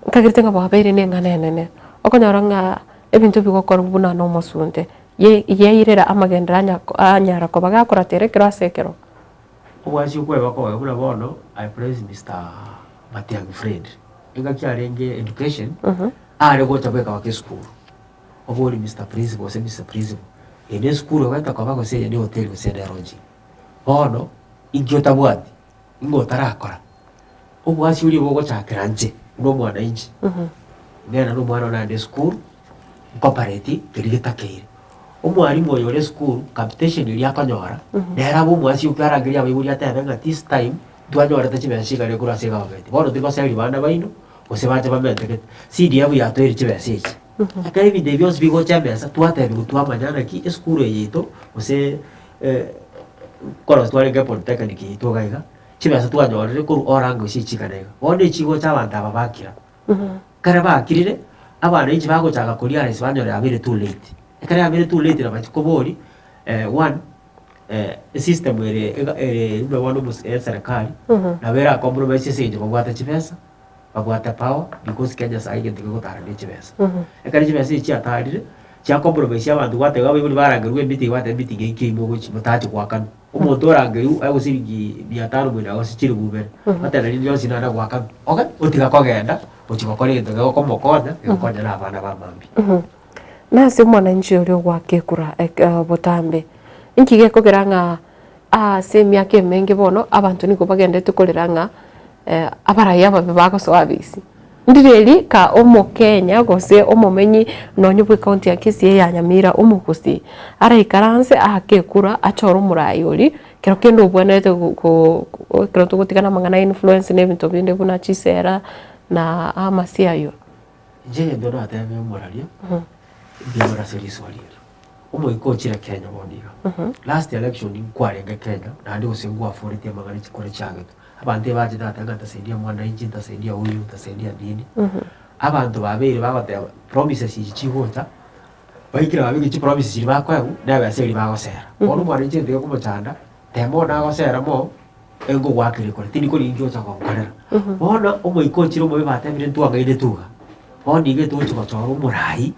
nkagerete ng'a bwabeire na eng'ana enene, okonyora ng'a Ebinto bigokorwa buna nomosunte, ye yairera amagenderero anya anyara koba gakoratera ekero ase ekero. Obwasi okweba kobe buna bono I praise Mister Matiang'i Fred engaki arenge education are gocha bweka baka esukuru obori Mister Principal gose Mister Principal eye ne esukuru egweta koba gose eye ne hoteli gose ne lodging bono inki otabwati ing'o otarakora Obwasi oria bogochakera inche buna omwananchi, ng'enda na omwana one aende esukuru, nkopareti keria getakeire. Omwalimu oyo ore esukuru, capitation eria akonyora, nere abe omwasi okio arangerie abaibori atebe ng'a this time, ntwanyorete chibesa chigare korwa ase egovernment, bono tori goseria bana baino, gose bache bamentekete. CDF yatoeire chibesa echi. Ekero ebinto ebi bionsi bigocha emesa, twatebiwa twamanya naki esukuru eye yaito gose nkorosia twarenge epolytechnic yaito iga iga, chibesa twanyorire korwa orange gose echikana iga. Bono echigocha abanto aba bakira. Ekero bakirire, abananchi bagochaka korealize banyora yabeire too late. Ekero yabeire too late nabo chikoboria one, esystem ere ega ere buna bono omos eserekari, nabo era compromise ase eng'encho babwate chibesa, babwate power, because Kenya saii egento kegotara ne chibesa. Ekero chibesa echi chiatarire, chia compromise abanto gwateba abaibori barangerigwe emeeting bateba emeeting eyio ki mogochi motachi goakanwa. Omonto orangerigwe aegwe siringi mia tano moino agose chilifu ibere, bateba rinde rionsi nare goakanwa, okay, otiga kogenda gochi gokora egento gegokomokonya, gegokonya na abana ba mambia. Nase omwananchi oria ogoaka ekura botambe, inki gekogera ng'a ase emiaka emenge bono abanto nigo bagenderete korera ng'a abarai ababe bagosoa abisi. Ndireri ka omokenya gose omomenyi nonye bwe county ya Kisii eya Nyamira omogusii araikaranse aake ekura achore omorai oria kero kende obwenerete ekero togotigana amang'ana ya influence na ebinto binde buna chisera na amasio aywo. Inche egento natebie omoraria, mbuya ase riswali erio. Omoika ochire Kenya bono iga. Last election nkwarenge Kenya, naende gose ngwaforetie amang'ana chikura chiagetwe. Abanto ebachete bateba ng'a ntasaidia mwananchi, ntasaidia huyu, ntasaidia nini. Abanto babeire bagoteba promises echi chigocha, baikire babeke chipromises chiria bakoegwa, na ebesa eria bagosera. Bono omwananchi egento gekomochanda, Tema one agosera mo, engogoakera ekore, tindi korigia inki ocha gonkorera. Bono omoika ochire omobe batebire ntwang'ainete iga, bono iga etogochi gochora omorai,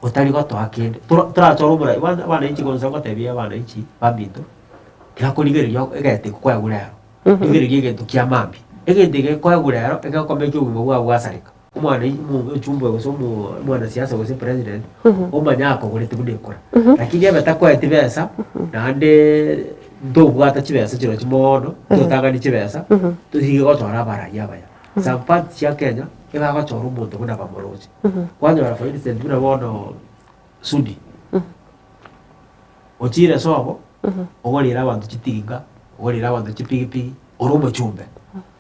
otari gotoa kende. Tora torachore omorai bono abananchi konsa ngotebia abananchi baminto, tiga korigereria egento eke kwaigure ero, rigereria egento kia mambia. Egento eke kwaigure ero, egekomeka obogima bwao bwasareka. Omwana omochumbe gose omwanasiasa gose president, omanye akogorete buna ekura. Lakini ebe takoeti besa, naende ntobwata chibesa chirochio moono, totang'ani chibesa, totige gochora abarai abaya. Some parts chia Kenya, ebagochora omonto buna bamoroche. Kwanyora for instance buna bono Sudi, ochire sobo, ogoreire abanto chitinga, ogoreire abanto chipigipigi, ore omochumbe.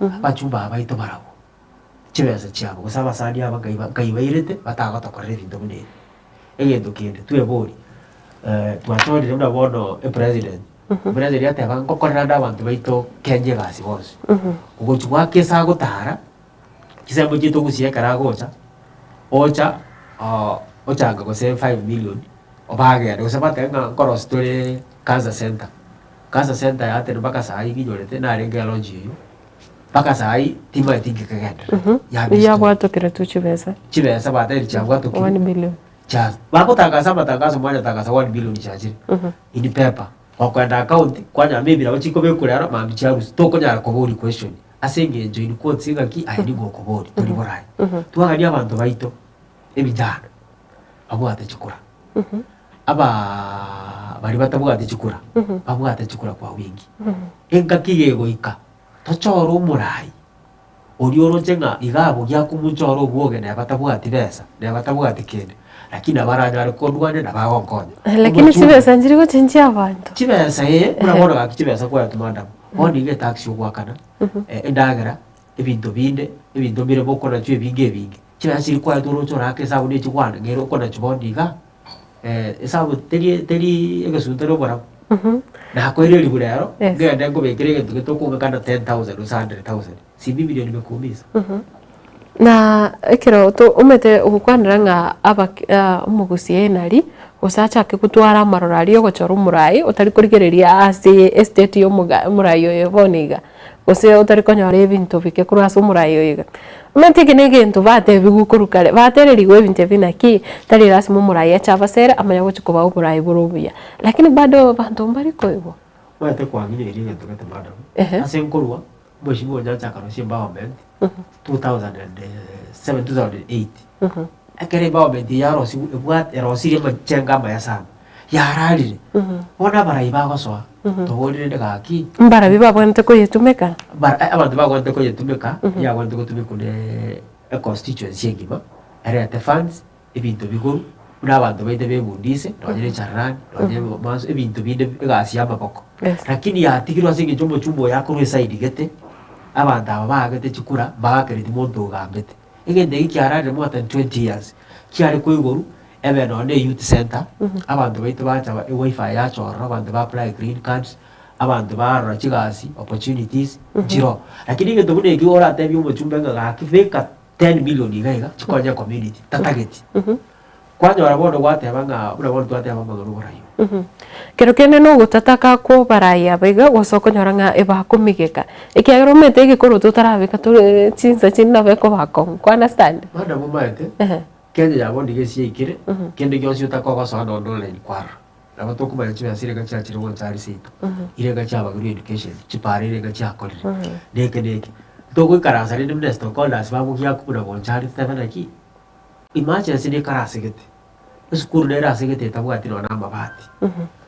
Abachumbe aba baito barabwo. chibesa chiabo, gose abasani aba nkai nkai bairete batagotokorera ebinto buna ebi. Egento kende, tweborie, twachorire buna bono epresident, president ateba ngokorera nde abanto baito Kenya egasi bonsi. Ogochi goaka ase agotara, chisemo chiaito gusii ekero agocha, ocha ochanga gose five million, obagende gose batebe ng'a nkorosia tore cancer center, cancer center yatenena mpaka saii ng'inyorete narenge elaunch eywo. Mpaka saii timaeti inki kegendererete. Yabiswe. Yabwatokeretwe chibesa. Chibesa batebire chiabwatokirwe. One billion. Chia bagotangasa amatangaso mwanyatangasa one billion chiachire. In paper. Gokoenda account kwanyora maybe nabo chikobekwa rero mambia chiarusia tokonyara koboria question ase eng'encho in quotes ng'aki aye nigo okoboria tori borayi. Twagania abanto baito ebijana babwate chikura. Abaa baria batabwati chikura babwate chikura kwa wingi. Engaki gegoika Tochore omorai oria oroche ng'a iga abwo giakomochora obwoge neba tabwati besa, neba tabwati kende, lakini nabo aranyare kondwania nabo agonkonya. Lakini Omochumbe. chibesa nchiri gochenchia abanto. Chibesa ee, buna bono gaki chibesa kwaetwe madam, bono iga etaxi ogoakana, endagera, ebinto binde, ebinto mbire mokonachwa ebinge ebinge. Chibesa chiria kwaetwe oroche orake esabu na echigwana ng'a okonachwa bono iga, esabu teri teri egesunte na oborabu. Nakoire eribu rero, Yes. ngende nkobekere egento gete okong'akana 10,000 gose 100,000, si mimi ndio nimekuumiza. Na ekero to omanyete ogokwanera ng'a abake omogusia nari, gose achake gotwara amaroro aria ogochora omorai otari korigereria ase estate ya omoga omorai oyo bono iga, gose otari konyora ebinto bike korwa ase omorai oyo iga. Omanyete eke na egento batebiwu korwa kare, batererigwe ebinto ebi naki, tari lasima omorai ache abasere amanye gochia kobaa oborai bore obuya. Lakini bado abanto mbari koigwa. Omanyete kwang'inyoirie egento gete madam, Ehe. ase nkorwa, omosibwa onya achaka rosia empowerment, 2007, 2008, ekero empowerment eye yarosiwu ebwate erosirie amachengo amaya sana, yararire, bono abarai bagosoa, toborire rende gaki, Mbarabi babwenerete koyetumeka? bara abanto bagwenerete koyetumeka, yagwenerete gotumekwa ne econstituency engima, erete funds, ebinto bigoro, buna abanto baito bebundise, nonye na echararani, nonye maso ebinto binde egasi ya amaboko. Yes. Lakini yatigirwe ase eng'encho omochumba oyo akorwa eside gete. Abanto aba baagete chikura mbaakereti monto ogambete. Egento eki kiararire more than 20 years, kiare koigorwa ebe nonye na eyouth center, abanto baito bacha ba ewifi yacha ororo, abanto ba apply green cards, abanto barora chigasi, opportunities, nchiroo. Lakini egento buna ekio oratebie omochumbe ng'a gaki beka 10 million iga iga chikonye ecommunity, tatageti. Kwanyora bono gwateba ng'a buna bono twateba amang'ana oboraio. Kero kende nogotataka kw'oborai aba iga gose okonyora ng'a ebakomigeka, ekiagera omanyete egekoro totarabeka tore chinsa chinde nabo ekoba akong'u, kwa understand? Madam omanyete, Ehe. Kenya ya bono iga ase yaikire, kende gionsi otaka ogosoa nonye online kwarora. Nabo tokomanya chibesa irenga chiachire gocha aria seito, irenga chiabagerwe education, chipara irenga chiakorire, na eke na eke. Togoikaransa rende buna stockholders bagogiakwa buna gocha aria totebe naki, Emergency nekarasegete, esukuru nere asegete etabwati nonya na amabati.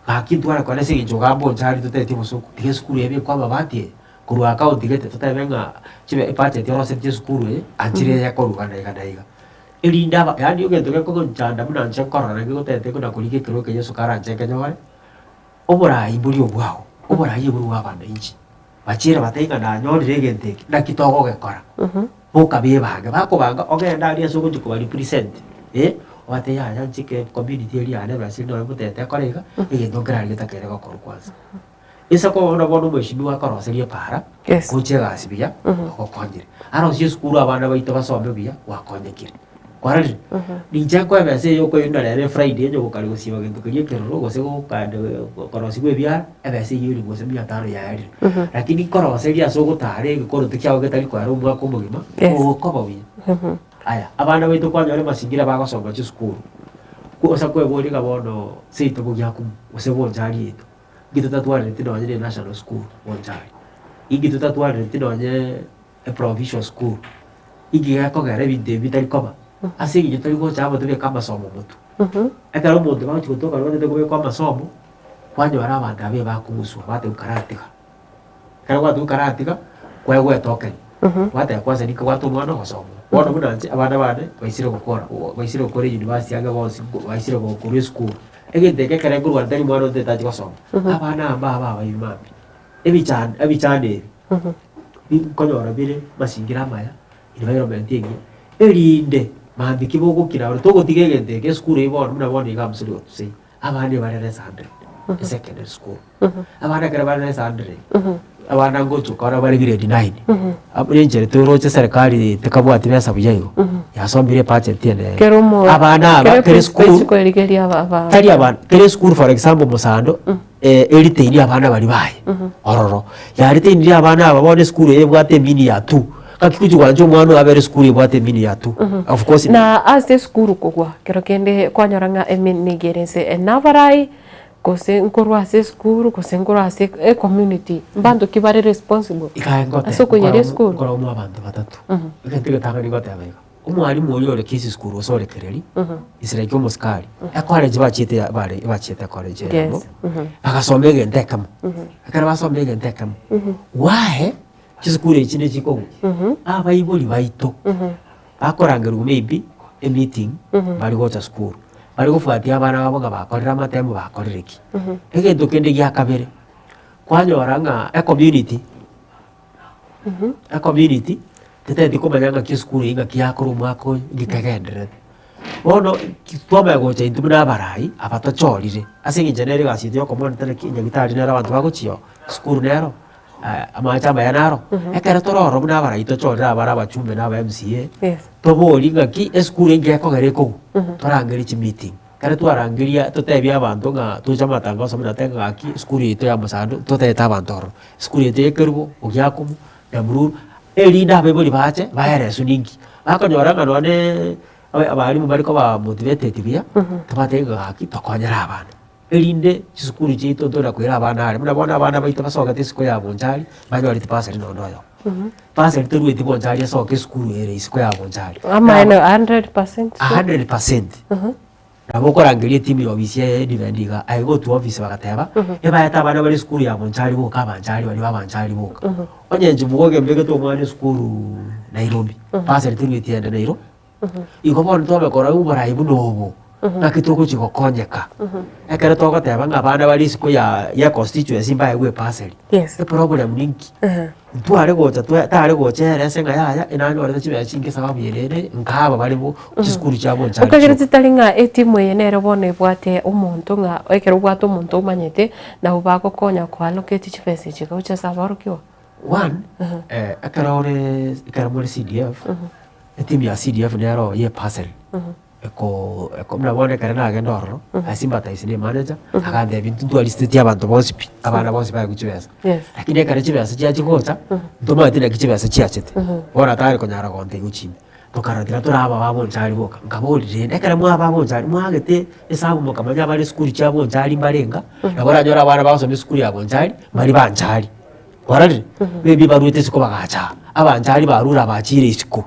Gaki ntware kore ase eng'encho ogamba onchari totetie obosongo, tiga esukuru eye ebekwe amabati eye, korwa account gete totebe ng'a chibe ebudget orosetie esukuru eye, anchire eye ekorwa iga na iga na iga. Erinde aba yaani egento gekogonchanda buna inche nkorora naki gotete buna korigia ekerogo eke Yeso karanche nkenyore, oborai mboria obwao, oborai oborwa bwa abananchi. Bachiire batebie ng'a nanyorire egento eke, naki togogekora? Boka bebange, bakobanga ogende aria ase ogochia koba represent eh, obatebie yaya nchike community eria yane ebesa eri nonye motebete ekore iga, egento nkerari getakeire gokorwa kwanza. Inse koba bono omweshimiwa akoroseria epaara, Yes. gocha egasi buya, ogokonyire. Arosie esukuru abana baito basome buya, gwakonyekire. Kwarorire? Ninche nkoe ebesa eye okoyunda rero efriday onye gokari gosiba gento keria ekeroro gose gokande korosiwa ebiara, ebesa eywo eri gose mia tano yaerire. Lakini nkoroseria ase ogotara egekoroto kiago getari koera omwaka omogima, Yes. ogokoba buya. Aya, abana baito kwanyora emasingira bagosoma chisukuru, gose kweboria ng'a bono seito bogiakumu gose bonchari yaito, inki totatwarereti nonye na enational school bonchari, inki totatwarereti nonye eprovincial school, inki gekogera ebinto ebi bitari koba, ase eng'encho tori gocha amo tobeke amasomo motwe. Ekero omonto bagochi gotoka batete kobekwa amasomo, kwanyora abanto aba ebakoguswa bateba karatiga. Ekero gwateba karatiga, kwaegwa etoken, gwateba kwanza ninki obwate omwana ogosoma. Bono buna inche abana bane baisire gokora baisire gokora euniversity ang'e bonsi baisire gokorwa esukuru. Egento eke ekere nkorwa ntari mwana onde tachi gosoma, abana aba mbabe abairi mambia. Ebichani ebichani ebi, nkonyora bire masingira amaya, environment engiya, erinde mambia ki bogokina ore togotiga egento eke esukuru eye bono buna bono iga msuri otusei, abana ebare less hundred, esecondary school. Abana ekero bare less hundred, abana ngochia okora bare grade nine, abwo na enchera toroche serikali tekabwati besa buya igo, yasombire ebudget ende Kera omo abana aba kera kera eprinciple esukuru chikoerigeria aba aba tari abana kera esukuru for example mosando eriteini abana baria baye ororo, yariteinirie abana aba bono esukuru eye ebwate emini ya two, ngaki gochia gwancha omwana oyo abere esukuru ebwate emini ya two, of course Na ase esukuru kogwa kero kende kwanyora ng'a emini nigo ere nse nabarai gose nkorwa ase esukuru gose nkorwa ase ecommunity mbanto ki bare responsible Iga ngote ase okoiyeria esukuru. nkorwa mwa abanto batato, egento egetang'ani ngoteba iga, omwalimu oria ore Kisii school gose ore Kereri, is like omosikari, ecollege bachiete ya bare bachiete ecollege eyemo, Yes, mhm. bagasoma egento ekemo, ekero basoma egento ekemo, why chisukuru echi chinde chikogwa, abaibori baito bakorangerigwa maybe emeeting bare gocha sukuru, bare gofuatia abana babo ng'a bakorire amatemo bakorire ki. Egento kende gia kabere, kwanyora ng'a ecommunity. Ecommunity, teteti komanya ng'aki esukuru eye ng'aki yakorwa omwaka oyo, nki kegendererete. Bono ki twamanya gocha intwe buna abarai, aba tochorire, ase eng'encho nere egasi yaito ya okomonitor naki nyagetari nere abanto bagochia oo, esukuru nero, amache amaya naro, ekero tore ororo buna abarai tochorire abare abachumbe na aba MCA, Yes. toborie ng'aki esukuru enki ekogera ekogwa, torangerie chimeeting. Ekero twarangeria totebie abanto ng'a toche amatangaso buna totebe ng'a gaki esukuru yaito ya mosando totebete abanto ororo, esukuru yaito ya ekerubo, ogiakomu, nyamururu, erinde abaibori bache baereswe ninki. Bakonyora ng'a nonye abalimu mbare koba motivated buya, tobatebie ng'a gaki tokonyere abana. Erinde chisukuru chiaito ntonya koira abana are, buna bono abana baito basogete isiko ya bonchari, banyoreti bursary nonye oyomo. Bursary torueti bonchari asoke esukuru ere isiko ya bonchari. Amaene 100% A 100%. Nabo okorangeria etimu ya ofisi ya edefend iga, I go to office bagateba, ebaete abana bare esukuru ya bonchari boka abanchari baria ba abanchari boka. Onye inche mogoke mbegete omwana esukuru Nairobi, bursary torueti ende Nairobi. Igo bono twabekora oborai buna obo. Ng'aki togochia gokonyeka, ekero togoteba ng'a abana bare isiko ya ya econstituency mbaegwe ebursary, Yes. eproblem ninki? Ntware gocha twe tare gocha erese ng'a yaya enanyorete chibesa chinke sababu ere ere nka aba bare bo chisukuru chiabo nchari Okagera chioka. titari ng'a etimu eye nere bono ebwate omonto ng'a ekero obwate omonto omanyete nabo bagokonya koallocate chibesa echi gocha ase aborokigwa. One, ekero ore ekero more CDF, etimu ya CDF nero ye eparcel. Eko eko buna bono ekero nagenda ororo, I sympathize na emanager, agantebia intwe ntwarisiteti abanto bonsi pi, abana bonsi baegwe chibesa. Yes. Lakini ekero chibesa chiachia gocha, ntomanyeti naki chibesa chiachete, bono atari konyara gontebia gochia ime. Tokarora tiga tore aba ba Bonchari boka, nkaboria rende ekero mwaba ba Bonchari mwagete esabu mokamanya abare esukuru chia Bonchari mbarenga, nabo oranyore abana bagosoma esukuru ya Bonchari, mbari banchari. Kwarorire? Maybe barwete isiko bagacha aa, abanchari barure abachire isiko,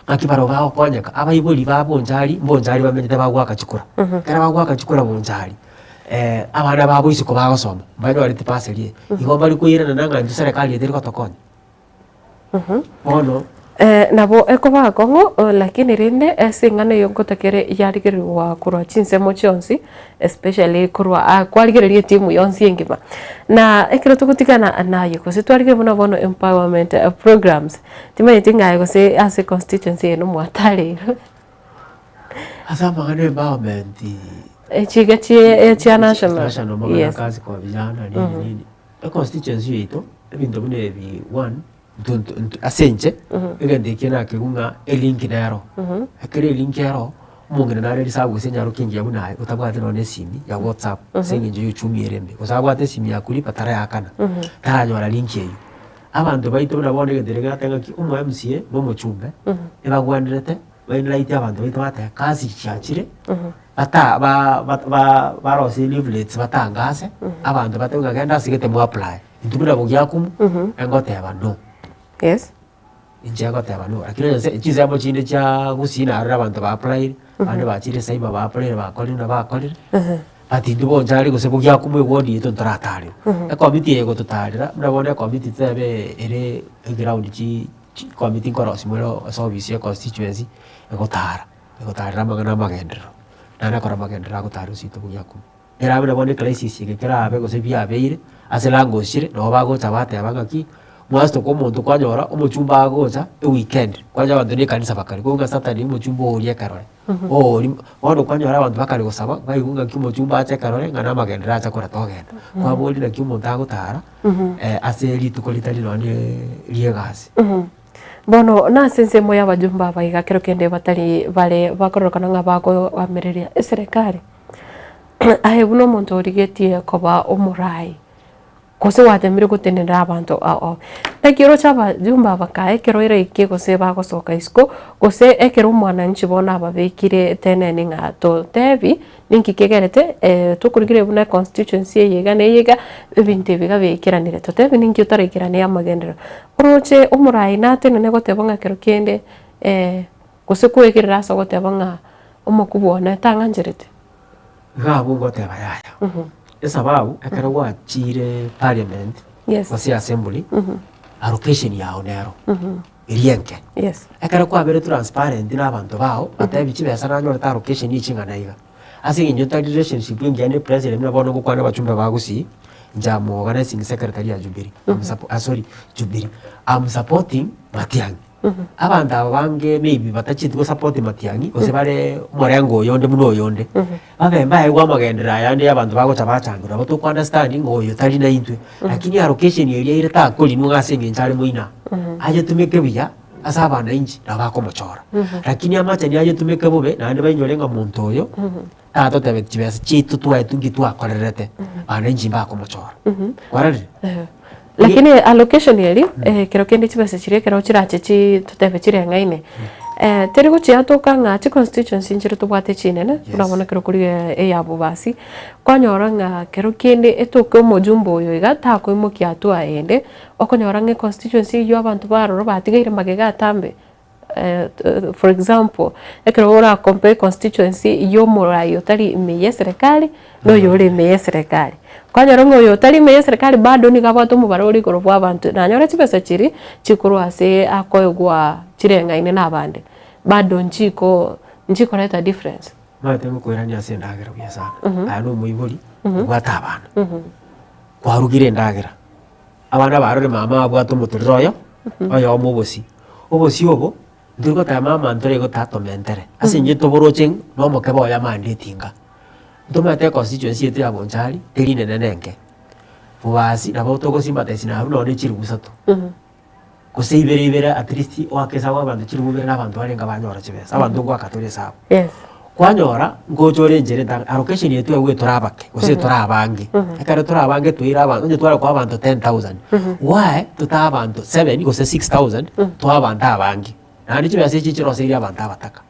ng'aki barabwo bagokonyeka, abaibori ba bonchari, mbonchari bamenyete bagoaka chikura. Ekero bagoaka chikura bonchari, abana babo isiko bagosoma, mbanyoreti bursary eye, igo mbari koirana ng'a intwe serikali eye teri gotokonya. Bono. Nabo ekoba akong'u, lakini rende ase eng'ana eyio ngotakere yarigererigwa korwa chinsemo chionsi, especially korwa aa kwarigereria etimu yonsi engima. Na ekero togotigana naye gose twarigereria buna bono empowerment programs, timanyeti ng'a aye gose ase constituency eye nomwatareirwe. Ase amang'ana empowerment. Echiga chie chia national, National amang'ana yes. kazi kwa vijana nini nini, econstituency yaito ebinto buna ebi one. Intwe ntwe ntwe ase inche, egento ekio nakegwa ng'a elink nero. Ekero elink ero, omong'ina nare risabu gose enyaroke engiya buna aye, otabwati nonye na esimi ya whatsapp ase eng'encho ya uchumi ere embe, gose abwate esimi ya kulipa tarayakana, taranyora link eywo. Abanto baito buna bono egento keria gerateba ng'aki, omo MCA na omochumbe, ebagwenerete baenlighte abanto baito bateba kasi chiachire, bata ba ba barosie leaflets batangase, abanto batebe ng'a genda ase gete moapply. Intwe buna bogiakumu, engoteba no. Yes. Inche ngoteba no, lakini onye nse chinsemo chinde chia gusii narora abanto ba applyire, abande bachire cyber ba applyire bakorire buna bakorire, but intwe bonchari gose bogiakumu eward yaito ntoratarerwa. Ekomiti eye egototarera, buna bono ekomiti totebe ere eground chi chikomiti nkorosia more ase ofisi ya econstituency, egotara, egotarera amang'ana amagenderero, naende ekero amagenderero agotarera ase intwe bogiakumu. Erabe nabo necrisis eke kerabe gose biabeire, ase language chire, nabo bagocha bateba ng'aki, mwasitoka omonto kwanyora omochumba agocha eweekend, kwanyora abanto na ekanisa bakare, korwa ng'a Saturday omochumba oria ekerore, oria bono kwanyora abanto bakare gosaba, baigwe ng'aki omochumba ache ekerore ng'a namagenderero acha koreta ogenda. Kwaboria naki omonto agotara ase rituko ritari nonye ria egasi. Bono nase ensemo y'abajumbe aba iga kero kende batari bare bakororokana ng'a bakoamereria eserekari. Aye buna omonto origetie koba omorai, gose gwatemire gotenenera abanto ao ao, naki oroche abajumbe aba kae ekero eraike gose bagosoka isiko, gose ekero omwananchi bono ababekire teneni ng'a totebi ninki kegerete tokorigereria buna econstituency eye iga na eye iga, ebinto ebi iga biaikeranire, totebi ninki otaraikeranie amagenderero. Oroche omorai natenene goteba ng'a kero kende gose kwegerera ase ogoteba ng'a omokubwa one tang'ancherete. Iga abwo ngoteba yaya, esababu ekero gwachire parliament Yes. gose assembly, allocation yago nero eria enke. Yes. Ekero kwabere transparent na abanto bao, batebi chibesa nanyorete allocation ching'ana iga. Ase eng'encho ntari relationship engiya na epresident buna bono ngokwana abachumbe ba gusii, inche am organizing secretary ya Jubilee, am suppo ah sorry Jubilee, am supporting Matiang'i. Abanto aba bange maybe batachieti gosupport Matiang'i gose bare omorengo oyonde buna oyonde, babe mbaegwe amagenderero aya ande abanto bagocha bachangerwa nabo toko understand ng'a oyo tari naintwe. Lakini allocation eria ere takorinwa ng'a ase eng'encho are moino aa, ayetumeke buya ase abananchi nabo bakomochora. Lakini amachani ayetumeke bobe naende bainyore ng'a monto oyo, tatotebeti chibesa chiaito twaetwe nki twakorerete, abananchi mbakomochora. Kwarorire? Lakini allocation eria, ekero kende chibesa chiria ekero chirache chi totebe chireng'aine, teri gochiatoka ng'a chiconstituency nchire tobwate chinene, buna bono ekero korigia eya Bobasi, kwanyora ng'a kero kende etoke omojumbe oyo iga takoimokia hatua ende, okonyora ng'a econstituency eywo abanto baroro batigaire magega atambe. For example, ekero ora compare constituency ya omorai otari ime ya eserekari, na oyo ore ime ya eserekari. Kwanyora ng'a oyo otari ime ya eserekari bado nigo abwate omobaro ore igoro bwa abanto, nanyore chibesa chiria, chikorwa ase akoegwa chireng'aine na abande, bado nchiko nchikoreta difference. Omanyete ngokoirania ase endagera buya sana, aye na omoibori, obwate abana, kwarugire endagera, abana barore mama abwate omotorero oyo, oyomo obosie, obosie obo, ntori goteba mama ntore igo tatomentere, ase inche toboroche ng'a na omokebe oye amande etinga. Ntomanyete econstituency yaito ya Bonchari, teri nene na enke, bobasi nabo togosympathize nabarobwo nonye ne chiribu isato. Gose ibere ibere at least oake esabu abanto chilifu ibere na abanto barenge banyora chibesa, abanto ngoaka tore esabu. Yes. Kwanyora, ngocha ore enchera etang'ani, allocation eye twegwe tore abake, gose tore abange. Ekero tore abange toire abanto, onye tware koa abanto 10,000, why totae abanto seven gose 6,000, toe abanto abange. Naende chibesa echi chiroseirie abanto abataka.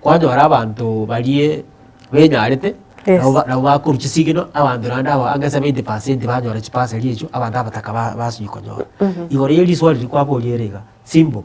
Kwanyora abanto barie benyarete, Yes. nabo ba- nabo bakorwa chisigino, abanto naende aba ange 70% banyora chibasari echio, abanto abataka ba- basinywa konyora. Igoro ya riswali riria kwaboria ere iga, simple,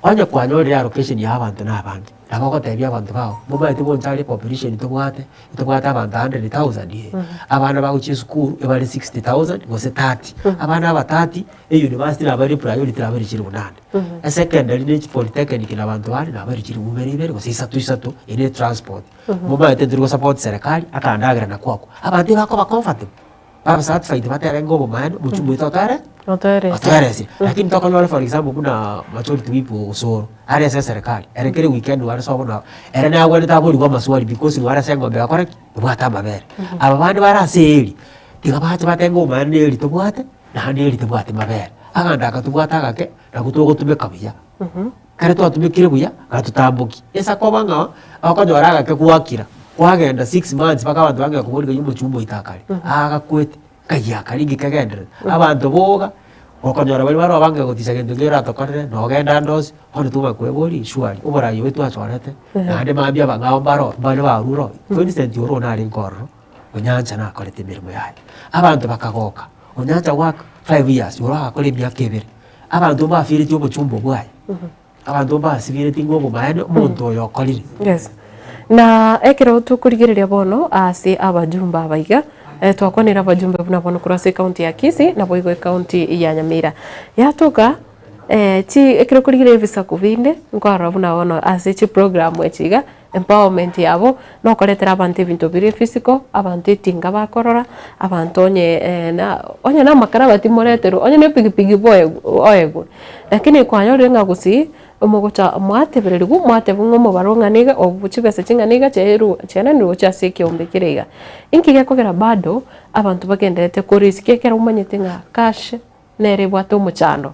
onye kwanyorire allocation ya abanto na abange, nabo ogotebia abanto bago, momanyete bonsi are population tobwate, ntobwate abanto 100,000 eh, abana bagochia esukuru ebare 60,000 gose 30, abana aba 30, eyunivasiti nabo ere priority nabo ere chilifu nane. Esecondary ne chipolytechnic na abanto bande nabo ere chilifu ibere ibere gose isato isato, eye ne transport. Momanyete ntiri gosupport serikali akandagera nakwo akwo. Abanto ebakoba comfortable, babe satisfied batebe ng'a obomaene omochumba oito otoere Otoeresie. otoeresie. Lakini tokonyora for example buna majority whip Osoro, are ase eserikali, ere kera eweekend are sobo na ere nagwenerete aborigwe amaswali because nigo are ase eng'ombe yakore ki? Ebwate amabere. Aba bande bare ase eeri, tiga bache batebe ng'a obomaene na eeri tobwate, naende eeri tebwati mabere. Agande aka tobwate agake, nabwo togotumeka buya. Ekero twatumekire buya, gatotamboki. Esa koba ng'a okonyora agake gwakira, kwagenda six months mpaka abanto bang'ee koboria ng'a omochumba oito akare, agakwete, nkai akare inki kegendererete. Abanto boga, okonyora baria baroo bang'ee goticha gento nki oratokorere, nogenda ande onsi, bono twamanya kweboria surely, oborai obo twachorete, naende mambia abang'ao mbaro mbare barure oo. Vincent oro narenge ororo, Onyancha nakorete emeremo yaye. Abanto bakagoka, Onyancha goaka five years, oro agakora emiaka ebere. Abanto mbafiretie obochumba bwaye, abanto mbasibiretie ng'a obomaene omonto oyo okorire. Yes. Na ekero tokorigereria bono ase abajumbe aba iga, eh, twakwanire abajumbe buna bono korwa ase ecounty ya Kisii naboigo ecounty ya Nyamira. Yatoka eh, chi ekero okorigereria ebisaku binde, nkorora buna bono ase chiprogram echi iga, Empowerment yabo nokoretera abanto ebinto bire physical, abanto etinga bakorora, abanto onye na onye na amakara timoreterwa, onye na epikipiki boegwe oegwe. Lakini kwanyorire ng'a gusii, omogocha mwatebererigwa mwatebwa ng'a omobaro ng'ana iga obu chibesa ching'ana iga chiaerwa chiaenanirwe gochia ase ekeombe kere iga. Inki gekogera bado abanto bagendererete korisk ekero omanyete ng'a cash nere ebwate omochando.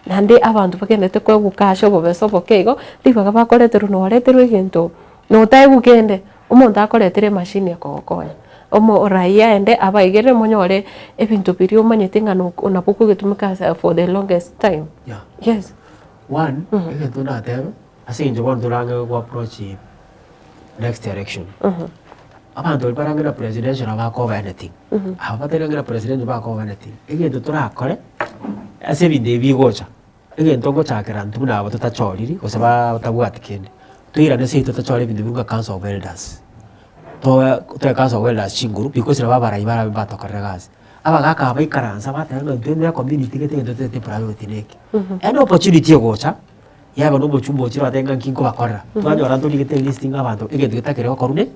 Naende abanto bagenderete koeguka ase obobesa oboke igo, ribaga bakoreterwa noreterwa egento notaegwa kende, omonto akoretere emashini ekogokonya, omo raia ende abaigerere monyore ebinto biria omanyete ng'a nok nabo okogetumeka ase for the longest time. Yeah. Yes. One, egento ndatebe, ase eng'encho bono torange go approach next election, abanto baria barange na presidential nabo bakoba anything, aba batari ang'e na presidential bakoba anything, egento torakore, ase ebinto ebi bigocha, egento ngochakera intwe buna aba totachoriri gose batabwati kende, toirane seito tochore ebinto bire buna council of elders, toe toe council of elders chinguru because nabo abarai barabe mbatokorere egasi. Abagaka aba baikaransa bateba ng'a intwe buna ecommunity gete egento totaete priority neke. Any opportunity egocha, yaba na omochumba ochire otebe ng'a nki nkobakorera, twanyora ntorigete elist ng'a abanto egento getakire gokorwa ne.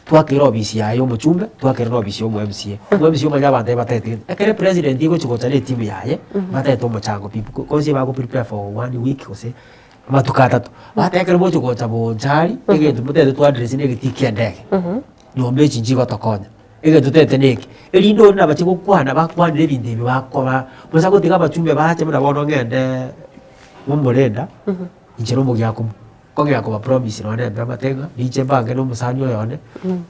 Twakeire ofisi yaye ya omochumbe, twakeire na ofisi ya omo MCA. Omo MCA omanye abanto aye bataete gento. Ekero epresident egochi gocha na etimu yaye, bataete omochango pi, cause bago prepare for one week gose amatuko atato. Bateba ekero mochi gocha bonchari, egento motaete to address na egetii kia endege, nyomba echi nchigotokonya, egento totaete na eke. Erinde oria nabache gokwana bakwanire ebinto ebi bakoba, bosa gotiga abachumbe bache buna bono ng'endeee momorenda, inche na omogiakomo. Kong'ea koba promise nonya na embeo amate ng'a ninche mbange na omosani oyo one,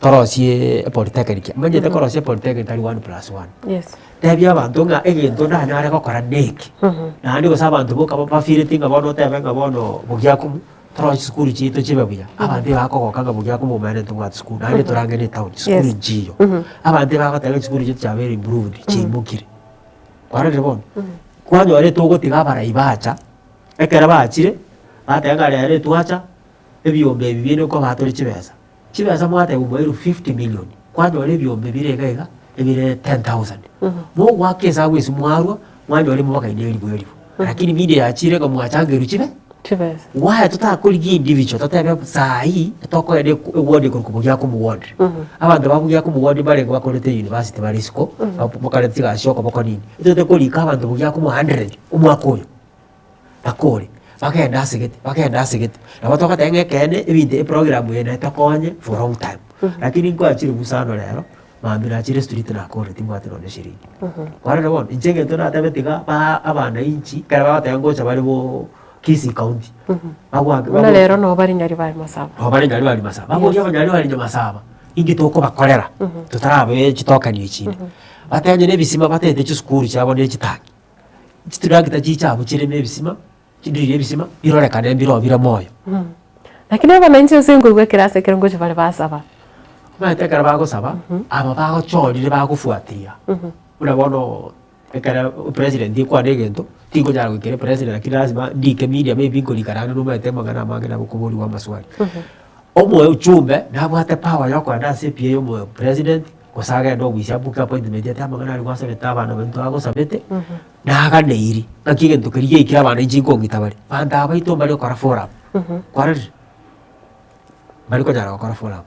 torosie epolytechnic. Omanyete korosia epolytechnic tari one plus one. Yes. Tebia abanto ng'a egento ndanyare gokora neke, naende gose abanto boka bafeeleti ng'a bono otebe ng'a bono bogiakumu, torosie chisukuru chiaito chibe buya, abanto ebakogoka ng'a bogiakumu omanyete ntobwate sukuru, naende torange na etown, sukuru nchiyo. Abanto ebagoteba ng'a chisukuru chiaito chiabeire improved, chiaimokire. Kwarorire bono? Kwanyora etogotiga abarai bacha. Ekero bachire, bateba ng'a rero etwacha ebiombe ebi binde nkobaa tore chibesa. Chibesa mwateba mwairwe 50 million, kwanyora ebiombe bire iga iga, ebire 10,000. Mogoaka esabu ase mwarwa, mwanyora imobaga ine elifu elifu. Lakini media yachire ng'a mwachangerwe chibe. Chibesa. Why totakorigia individual totebe saii tokoenda eward ekorokwa Bogiakumu ward. Abanto ba Bogiakumu ward mbarenge bakorete university bare isiko, bakorete chigasi chia okoboko nini. Tote korika abanto Bogiakumu hundred omwaka oyo, bakore, bagende ase gete, bagende ase gete. Nabo togoteba ng'a ekeene ebinto eprogram eye netokonye for long time. Lakini nkoachire bosa rero, mambia nachire street nakorire timbwati nonye shiringi. Kwarora bono, inche egento natebe tiga ba abananchi ekero bagoteba ngocha bare boo Kisii county, bagwake Buna rero nabo bare Nyaribari Masaba. Nabo bare Nyaribari Masaba. Baboria abanyaribari Nyamasaba, inki tokobakorera totarabae chitokeni echinde. Bateba onye na ebisima batete chisukuru chiabo na echitangi, chitrakta chiche abwo chireme ebisima, chidrille ebisima, birorekane mbiroo bire moyo. Lakini abananchi ase nkoigwa ekerasi ekero ngochia bare basaba. Omanyete ekero bagosaba, aba bagochorire bagofuatiria, buna bono ekero president ekwana egento, tinkonyara goikera epresident lakini lazima ndike media maybe nkorika naende nomanyete amang'ana amange nabo okoboriwa amaswali. Omochumbe nabwate power ya okoenda ase ePA ya omo president, gose agende obisi abuke appointment ati amang'ana aria gwasabete abana baito agosabete, naganeiri, ng'aki egento keria giaikire abana inche nkong'ita bare. Abanto aba baito mbari gokora forum, kwarorire? Mbari konyara gokora forum,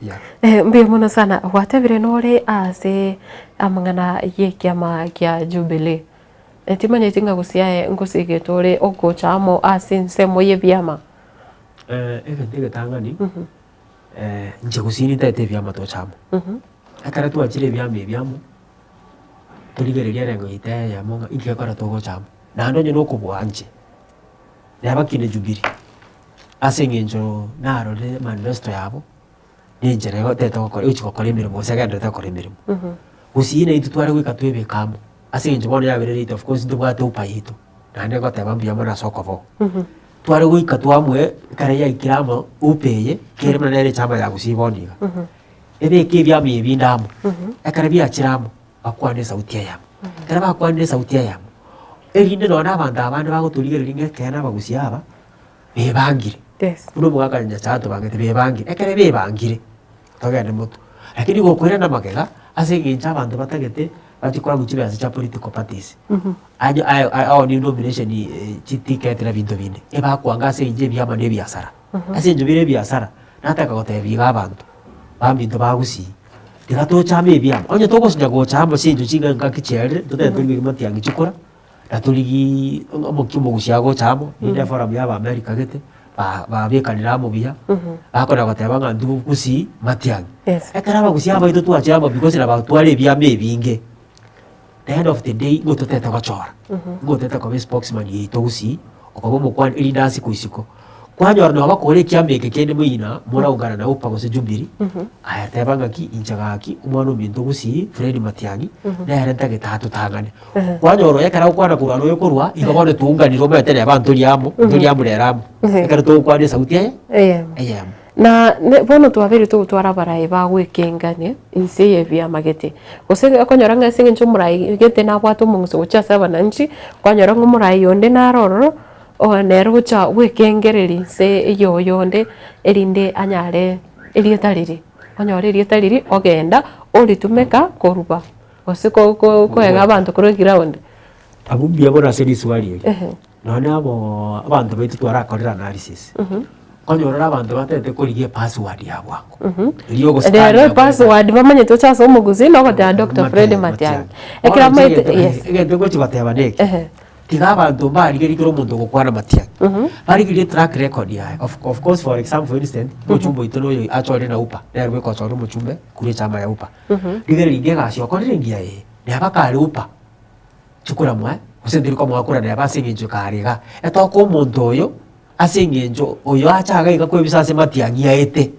yeah. Mbuya mono sana, gwatebire nore ase amang'ana y'ekiama kia Jubilee. Timanyeti ng'a gose aye ngosigete ore ogocha amo ase ensemo y'ebiama? Egento egetang'ani, inche gose nintagete ebiama toche amo. Ekero twachire ebiama ebi amo, torigererie erengo yaito eyemo ng'a inki gekogera togocha amo. Naende onye nokobua inche, neba kinde Jubilee, ase eng'encho narorire manifesto yabo, na enchera egotete gokora egochi gokora emeremo gose egendererete gokora emeremo. Gusii naintwe tware goika twebeke amo, ase eng'encho bono yabeire late of course ntobwate upa yaito, naende ngoteba mbuya mono ase okoboko. Tware goika twamue ekero yaikire amo upa eye, kere buna nere echama ya gusii bono iga, ebeke ebiama ebinde amo, ekero biachire amo, bakwane esauti eyemo. Ekero bakwanire esauti eyemo, erinde nonye na abanto abande bagotorigereria ng'a ekeene abagusii aba, bebangire, buna omogaka Nyasae atobangete bebangire, ekere bebangire, togende motwe. Lakini gokoirana magega, ase eng'encho abanto batagete bachie korwa chibesa chia political parties, aye aye aonie nomination chiticket na binto binde, ebakwanga ase eng'encho ebiama na ebiasara. Ase eng'encho bire ebiasara, nataka gotebia iga abanto, baminto ba gusii, tiga tochame ebiama, onye togosinya gocha amo ase eng'encho ching'aki chiarire, totebe torigerie matiang'i chikura. Na torigiiii omokia omogusia agocha amo, rinde eforum ya abaamerika gete, ba babekanire amo buya, bakona goteba ng'a intwe gusii matiang'i. Yes. Ekero abagusii abaito twachire amo because nabatware ebiama ebinge, the end of the day nigo totete gochora, nigo otete koba espokesman yaito gusii, okoba omokwani erinde asikwe isiko. Kwanyora nabo bakore ekiama eke kende moina, moraungana na Upa gose Jubilee, aya teba ng'aki inche gaki omwana ominto gusii Fred Matiang'i, nere ntagete atotang'ane. Kwanyora oyo ekero agokwana korwa noyo korwa, igo bono twaunganire omanyete neba ntori amo, ntori amo rero amo, ekero togokwana esauti eye Eyemo. eyemo. Na ne bono twabeire togotwara abarai bagwekengania inse y'ebiama gete, gose okonyora ng'a ase eng'encho omorai gete nabwate omong'uso gochia ase abananchi, kwanyora ng'a omorai onde naro ororo, oyo nere ogocha gwekengereria inse eye oyonde erinde anyare erieta riria, onyore erieta riria ogenda oritumeka koruba gose ko- ko- koega abanto korwa eground. Abwo mbuya mono ase riswali eri, nonye aboo abanto baito twarakorire analysis, okonyora ore abanto batagete korigia epassword ya bwango, erio ogo scan Rero ya epassword bamanyete oche ase omogusii na ogoteba Doctor Fred Matiang'i. Ekero Bono inche amaete egento yes. egento ngochi goteba neke, Ehe. Tiga abanto mbarigerie kera omonto ogokwana matiang'i. Barigerie track record yaye. Of of course for example for instance, omochumbe oito noyo achorire na UPA, nere bweka ochorire omochumbe korwa echama ya UPA. Rigereria ringa egasi okorire engiya eye, neba kare UPA, chikura moe, gose ntiri komoa kura neba ase eng'encho kare igaa. Etoka omonto oyo, ase eng'encho oyo acha iga iga koebisa ase matiang'i aete,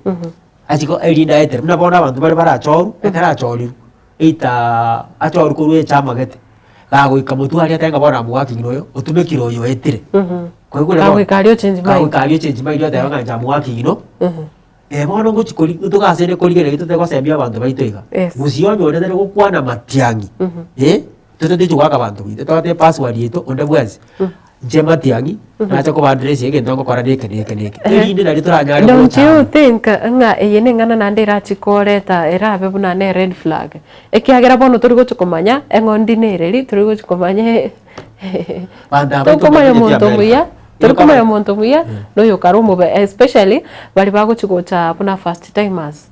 achie ko erinde aetere. Buna bono abanto bare barachorwe, ekero achorirwe, Either achorwe korwa echama gete, gagoika motwe aria atebe ng'a bono amogaki ng'ina oyo, otumekire oyo oetire. Kwaigure bono? Kagoika aria ochange mind. Kagoika aria ochange mind oteba ng'a inche amogaki ng'ina oo, eh bono ngochi kori togasende korigereria tote gosemia abanto baito iga. Yes. Gusii onye onde tari gokwana matiang'i, eh, totatechi goaka abanto buya, totwate epassword yaito onde bwensi. Inche matiang'i, nacha koba address egento ngokora neke neke neke. Erinde nario toranyare Don't gocha you amo. think ng'a eye neng'ana naende erachi koreta erabe buna ne red flag? Ekiagera bono tori gochi komanya eng'ondi nereri, tori gochi komanya Banto aba tokomanya ntobamanyeti omonto America. omuya. Tori komanya omonto omuya na oyo okare omobe especially baria bagochi gocha buna first timers.